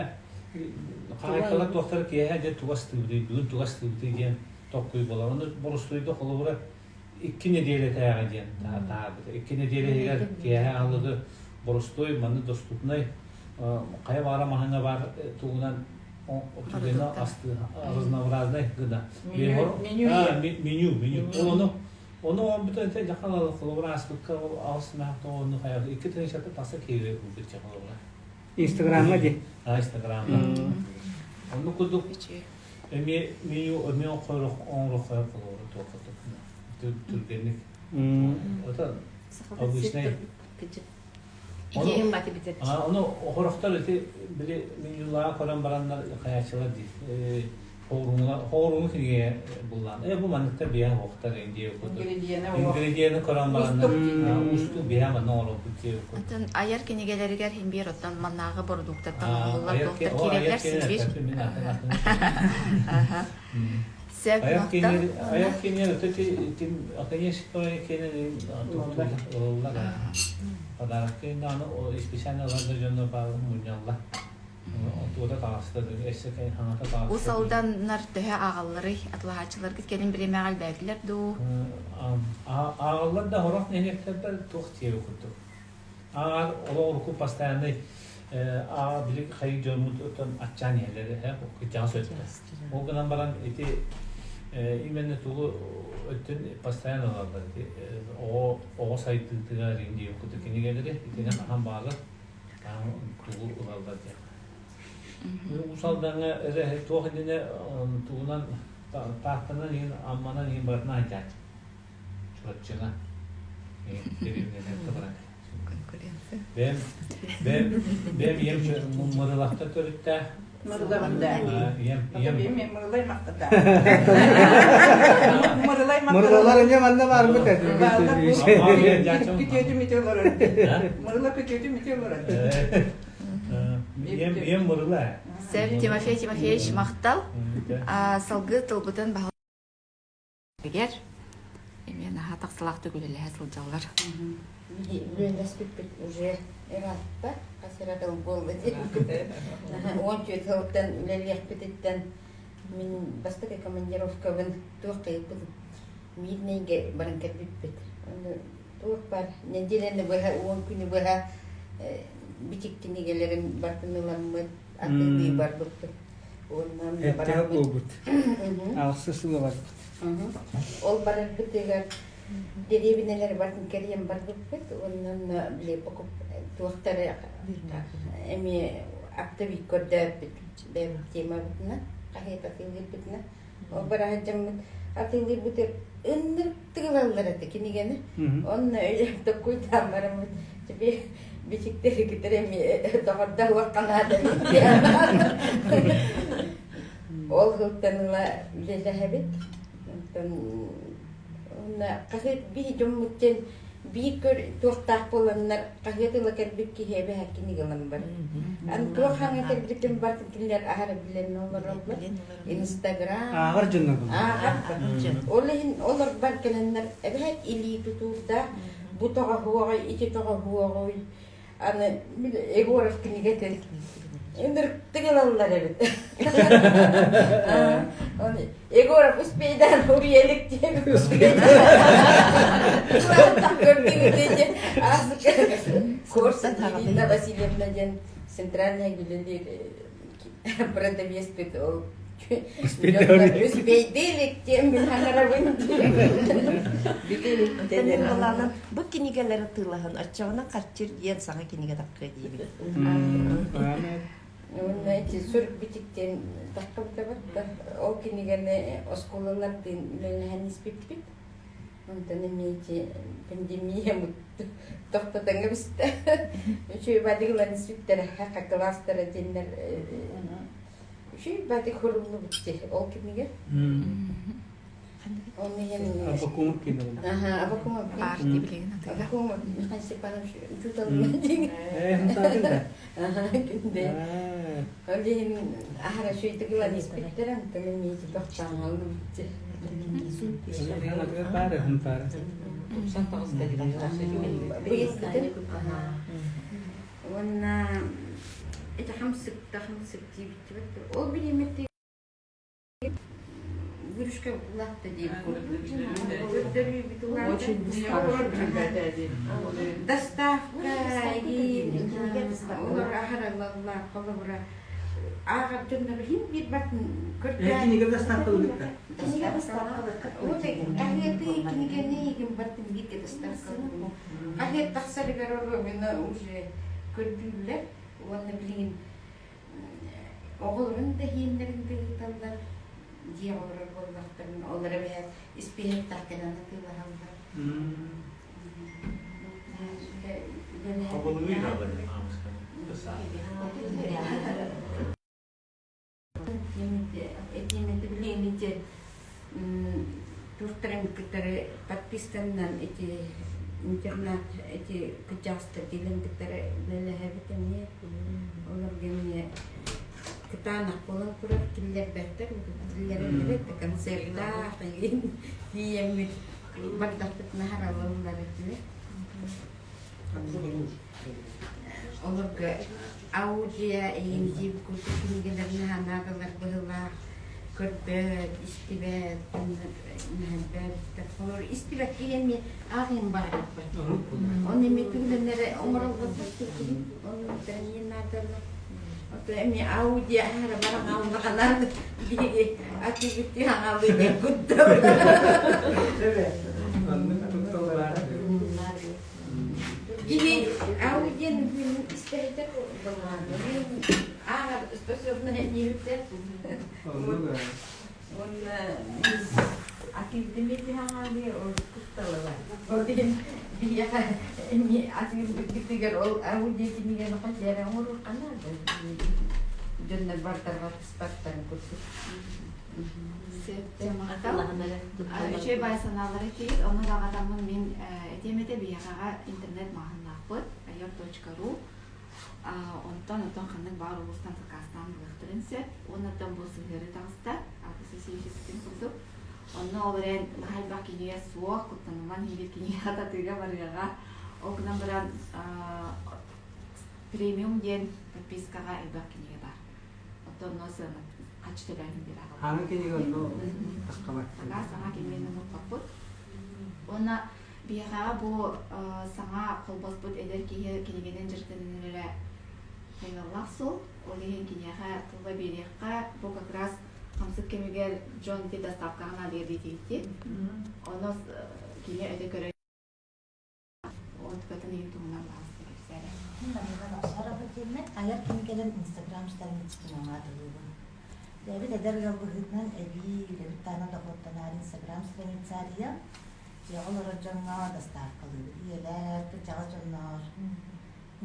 хаһаайкалар туохтара киэһэ дьэ тугу астыыбытый, бүгүн тугу астыыбытый диэн толкуй буолар. Ону боростуойга холобура икки нэдиэлэтээҕи диэн таһаарбыта. Икки нэдиэлэ иһигэр киэһэ аһылыгы боростуой, манна доступнай хайа баара маһыҥа баар тугунан Түгэни асты разнообразный гына. Меню. Меню, меню. Ол ону ону бүтэн те жакал холобура аспыкка ол аҕыс махта оны хайа 2 тыһыынчата тахса киири ылбыт холобура. Инстаграмма ди. А, Инстаграмма. Онну курдук эмиэ меню эмиэ оҥоро холобура туоххатык түргэнник. Это обычный Ону хорохтор ити били менюлаға көрөн бараннар хаячылар ди. Хоруңу киниге буллан. Бу манныктар биһа хоқтар инди Ингредиены көрөн бараннар усту биһа манна оҥоробут диэ Оттон айар кинигэлэригэр хин биир оттон маннааҕы бородууктаттан оҥоһуллар туохтар киирэллэр син биир. Сөп Айар кинигэ өтө тим Академическая кине ылыллар. Подарок аны специально ылар дьонно баалын мунньалла. Туота таҕыста эссе хаҥата таҕыста. Уус Алданнар төһө ааҕалларый? Атылаһааччыларгыт кэлин бириэмэҕэ элбээтилэр дуу? Ааҕаллар да хорох нэһилиэктэрбэр туох диэби курдук. Ааҕар олох урукку постоянный аа били хайы дьоммут оттон аччаан иһэллэр э кырдьаҕас өттө. Ол гынан баран ити именно тугу өттүн постоянно ылаллар ити оҕо оҕо сайдыытыгар диэн курдук кинигэлэри итини хаһан баалар тугу ылаллар диэн. Уус Алдаҥҥа эрэ туох иннинэ тугунан Тааттанан иһин Амманан иһин барытынан айдьааччы. Чурапчыга дэриэбинэлэргэ баран. Конкуренция. Бэм бэм бэм ийэм Мырылахта төрүттээх. Мырылабында. Ийэм ийэм Мен мырылай мактата. Мырылай Мырылалар эмиэ манна барбыт этэ. Күтүөтүм ити олорор. Мырыла күтүөтүм ити олорор. Ийэм ийэм Мырыла. Сөп, Тимофей Тимофеевич махтал. Салгыы тылбытын баһылыгар эмиэ наһаа тахсалаахтык үлэлэһэ сылдьаллар. Үлэлэспиппит уже ыраатта, хас эрэ сыл буолла диэбиппит. 14 сылтан үлэлиэхпититтэн мин бастакы командировкабын туох кыйыппыт Мирнэйгэ баран кэлбиппит. Туох бар нэдиэлэни быһа, 10 күнү быһа бичик кинигэлэрин бартын ыламмыт, атыылыы барбыппыт. Уонна Эттээх буолбут. Аҕысы сыла барбыт. Ол барарбытыгар дэриэбинэлэр бартын кэрийэн барбыппыт. Уонна били покуп туохтары эмиэ оптовик көрдөөппүт бэйэбит темабытына, хаһыат атыылыырбытына. Ол бараһыдьаммыт атыылыырбыт ыннырык тыгылаллар этэ кинигэни. Онно токкуйдаан бараммыт тебе бичиктэри кытары эмиэ доҕордоһуохха наада Ол сылтан ыла үлэлэһэбит. Онтон уонна хаһыат биир дьоммут диэн биир көр туохтаах буоланнар хаһыат ыла кэлбит киһи эбэһэ кинигэ ылан барар. Аны туох хаҥа кэлбитин барытын кинилэр аһара билэн олороллор. Инстаграм. Ааҕар дьоннор булар. Ааҕар. Ол иһин олорбар кэлэннэр эбэһээт илии тутуурдаах бу тоҕоһуоҕуй, ити тоҕоһуоҕуй. Аны Егоров кинигэтин ынырыктык ылаллар эбит. Егоров успейдан уруйалык диэн Курс Ирина Васильевна диэн центральная үлэлиир продавецпит ол успейдилик диэн мин хаҥарабын Бу кинигэлэри тыылаһын оччоҕуна харчыр диэн саҥа кинигэ таххыа диибин. Уонна ити сурук бичиктэн таххыбыта да ол кинигэни оскуолалардыын үлэлэһэн испиппит. Онтон эмиэ ити пандемия тохтотон кэбистэ. Үчүгэй бадык ылан испиттэрэ, кылаастара диэннэр үчүгэй бадык хуруллубут ол кинигэ. Ол иһин Абакумов кинигэ. Аха, Абакумов. Партия билигин атыыга. Абакумов Михаил Степанович учууталым диэн. Хантаатын да. Аха, күндэ. Ол иһин аһара үчүгэйдик ылан испиттэр, онтон эмиэ ити тохтооҥҥо Баары хантаары. Быйылгытын уонна ити хамсыкта хамсык диэбиттибит. Ол бириэмэтигэр выручка улаатта диэн курдук. Көрдөрүүбүт улаатта. Доставка олор аһаралаллар холобура. ааҕар дьоннор иһин биир батын көрдөөн Кинигэ доставкалыгытта. Кинигэ доставкалыкка. Хаһыаты кинигэни игин бартын бииргэ доставкалыгын. Хаһыат тахсарыгар оруобуна уже көрдүүллэр уонна билигин оҕолорун да иһиэннэрин да ыыталлар дьиэ олорор буоллахтарына олор эбэһээт испииһэктээх кэлэн атыылаһаллар. Хабылыгый да Этиэмэтэ билигин ити туохтарын кытары подписканнан ити интернат эти кырдьаҕастар кэлэн кытары үлэлэһэбит эмиэ. Олорго эмиэ кытаанах буолан турар киллэрбэттэр киллэрэллэр да концертаах игин тиийэммит бардахпытына харалыллар этилэр. Олорго аудио иһин курдук кинигэлэр наһаа наадалар быһыылаах көрбөт, истибэт, наһаа Олор истибэт киһи эмиэ ааҕыан баҕарбат. Оны эмиэ түгүлэннэрэ оҥороллор Оны эмиэ наадалар. Ото эмиэ аудио аһара баран аллаҕанан биһиги атыыбыт аҥалы диэн куттал. Аннык куттал баар. Киһи аудио истэритэ балаан. Ааҕар способна диэбиттэр. Уонна атыырдыми хаҥаалыы ол кутталыга. Ол иһин биһиэхэ эмиэ атыырбытыгар ол аудио кинигэни хас эрэ оҥоруохха наада. Дьоннор бартарга тыспаттарын курдук. Үчүгэй баай санаалары киир, ону даҕатаммын мин этиэм этэ биһиэхэҕэ интернет маҕаһыыннаахпыт ayar.ru онтон оттон ханнык баар улуустан сакаастаан ылыахтарын сөп уонна оттон бу сыһыары таҕыста Алгыс курдук онно ол эрэн наһаа элбэх кинигэ суох куттаныман иһигит кинигэ хататыыга барыаҕа ол гынан баран премиум диэн подпискаҕа элбэх кинигэ баар оттон онно сыана хаччы төлөөн биэрэ Хаҥа кинигэ онно таххабат. Саҥа кинигэни муккаппыт. Уонна биһиэхэҕэ бу саҥа холбоспут эдэр киһи кинигэнэн дьарыктанан эрэ хайҕаллаах суол. Ол иһин киниэхэ тылла биэриэххэ, бу как раз хамсык кэмигэр дьон ити доставкаҕа наадыйар диэтигитти. Ону кини өтө көрө Онтукатын иһин туһунан баҕаста кэпсээрэ. Мин Оксарова диэммин айар кинигэлэр Инстаграм страницатын аҥаатылыыбын. Бэйэбит эдэр ыал быһыытынан эбии үлэбит таһынан дохуоттанаары Инстаграм страница арыйан, дьиэҕэ олорор дьоҥҥо доставкалыыбыт. Ийэлэр, кырдьаҕас дьоннор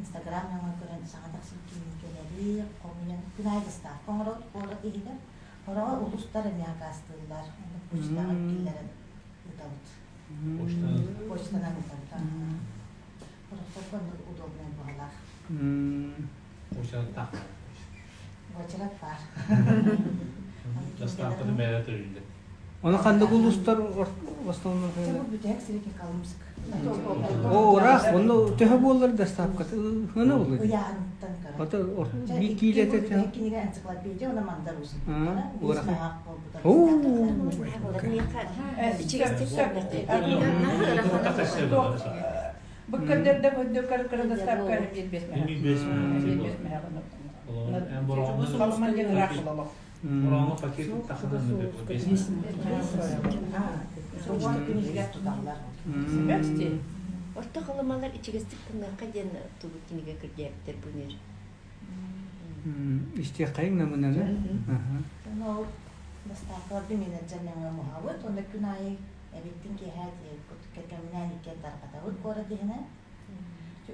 Инстаграм нөҥүө көрөн саҥа тахсыбыт кинигэлэри хомуйан күн аайы доставка оҥоробут куорат иһигэр. Хороҕо улуустар эмиэ акаастыыллар. Онно почтаҕа киллэрэн ыытабыт. Почтанан ыытабыт. Орохторго оннук удобнай быһалаах. Почтаттаах. Уочарат баар. Доставканы бэйэ төлүүллэр. Оны ханнык улуустар основном Бу бүтэһик сирики Колымск. О, ыраах, онно төһө буолар доставката? Хана болар? Ыйааһыныттан көрөн. Ото би киилете кинигэ энциклопедия она мандар усын. Бу көрдөрдө көрдө кыр кыр доставка биир бес Мурооҥҥо пакет тахынан Орто халымалар ичигэстик тыныахха диэн тугу кинигэ кырдьаабыттар бу нер. Истиэххэйиҥ намынаны. Ол доставкаларга менеджер нөҥүө муһабыт, уонна күн аайы эбиттин киэһээ тиийэбит, кэргэмминээн иккиэн тарҕатабыт куорат иһинэн.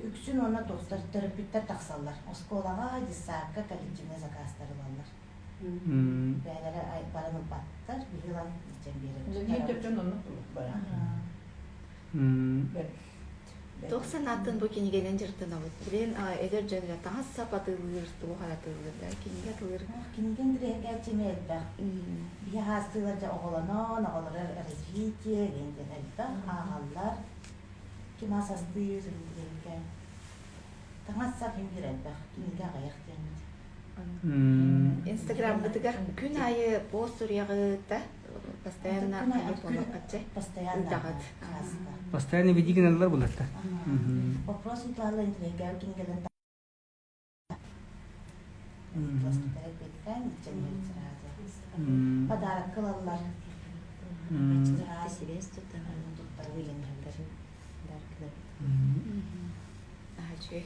Үксүн уонна туохтар төрөппүттэр тахсаллар. Оскуолаҕа, детсадка коллективнай заказтар ылаллар. Бэйэлэрэ баран ылбаттар, биһи ылан илдьэн биэрэбит. Туох санааттан бу кинигэнэн дьарыктанабыт? Билигин эдэр дьон эрэ таҥас-сап атыылыыр, туох эрэ атыылыыр да, кинигэ атыылыыр. Кинигэ интэриэһиргээччи эмиэ элбэх. Биһи хаастыылар дьэ оҕолонон, оҕолоро развитие диэн диэн элбэх ааҕаллар. Ким ас астыыр диэбиккэ таҥас-сап иһин биир элбэх, кинигэ аҕыйах диэммит. Инстаграммытыгар күн аайы пост суруйаҕыт да постоянно Постоянно. Постоянно веди гыналлар булатта. Вопрос ыыталлар интеллигент кинигэлэн. Туостутара бэттэн иччэн сразу. Подарок ылаллар. Сибээс туттаҕын. Туттарыы иһэллэр.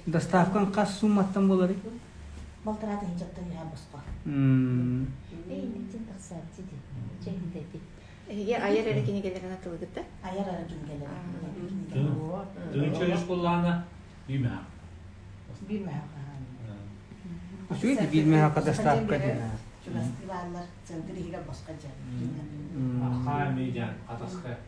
Доставкаҥ хас сумматтан буоларый? Балтараа тыһыынчаттан үһэ босхо. Эйиниттэн тахсааччы дии. Чэһиндэти. Эһиги айар эрэ кинигэлэрин атылыгыт да? Айар эрэ кинигэлэрин. Тыынча үс буллаана биир Биир мэһэх. Үчүгэй биир мэһэххэ доставка диэн. Чугастыы бааллар. Центр иһигэр босхо дьэ. Хаами дьан атаска.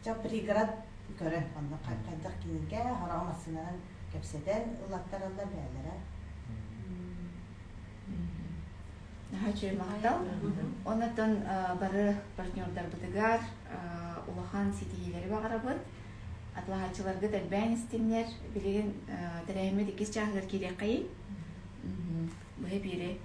Ча пригород көрөн онно хайдах кинигэ хороҕо массыынанан кэпсэтэн ылаттараллар бээлэрэ. Наһаа үчүгэй махтал. Оннотон бары партнердарбытыгар улахан ситиһиилэри баҕарабыт. Атылаһааччыларгыт элбээн истиннэр. Билигин тэрээһиммит иккис чааһыгар киириэххэйий. Быһа биэри.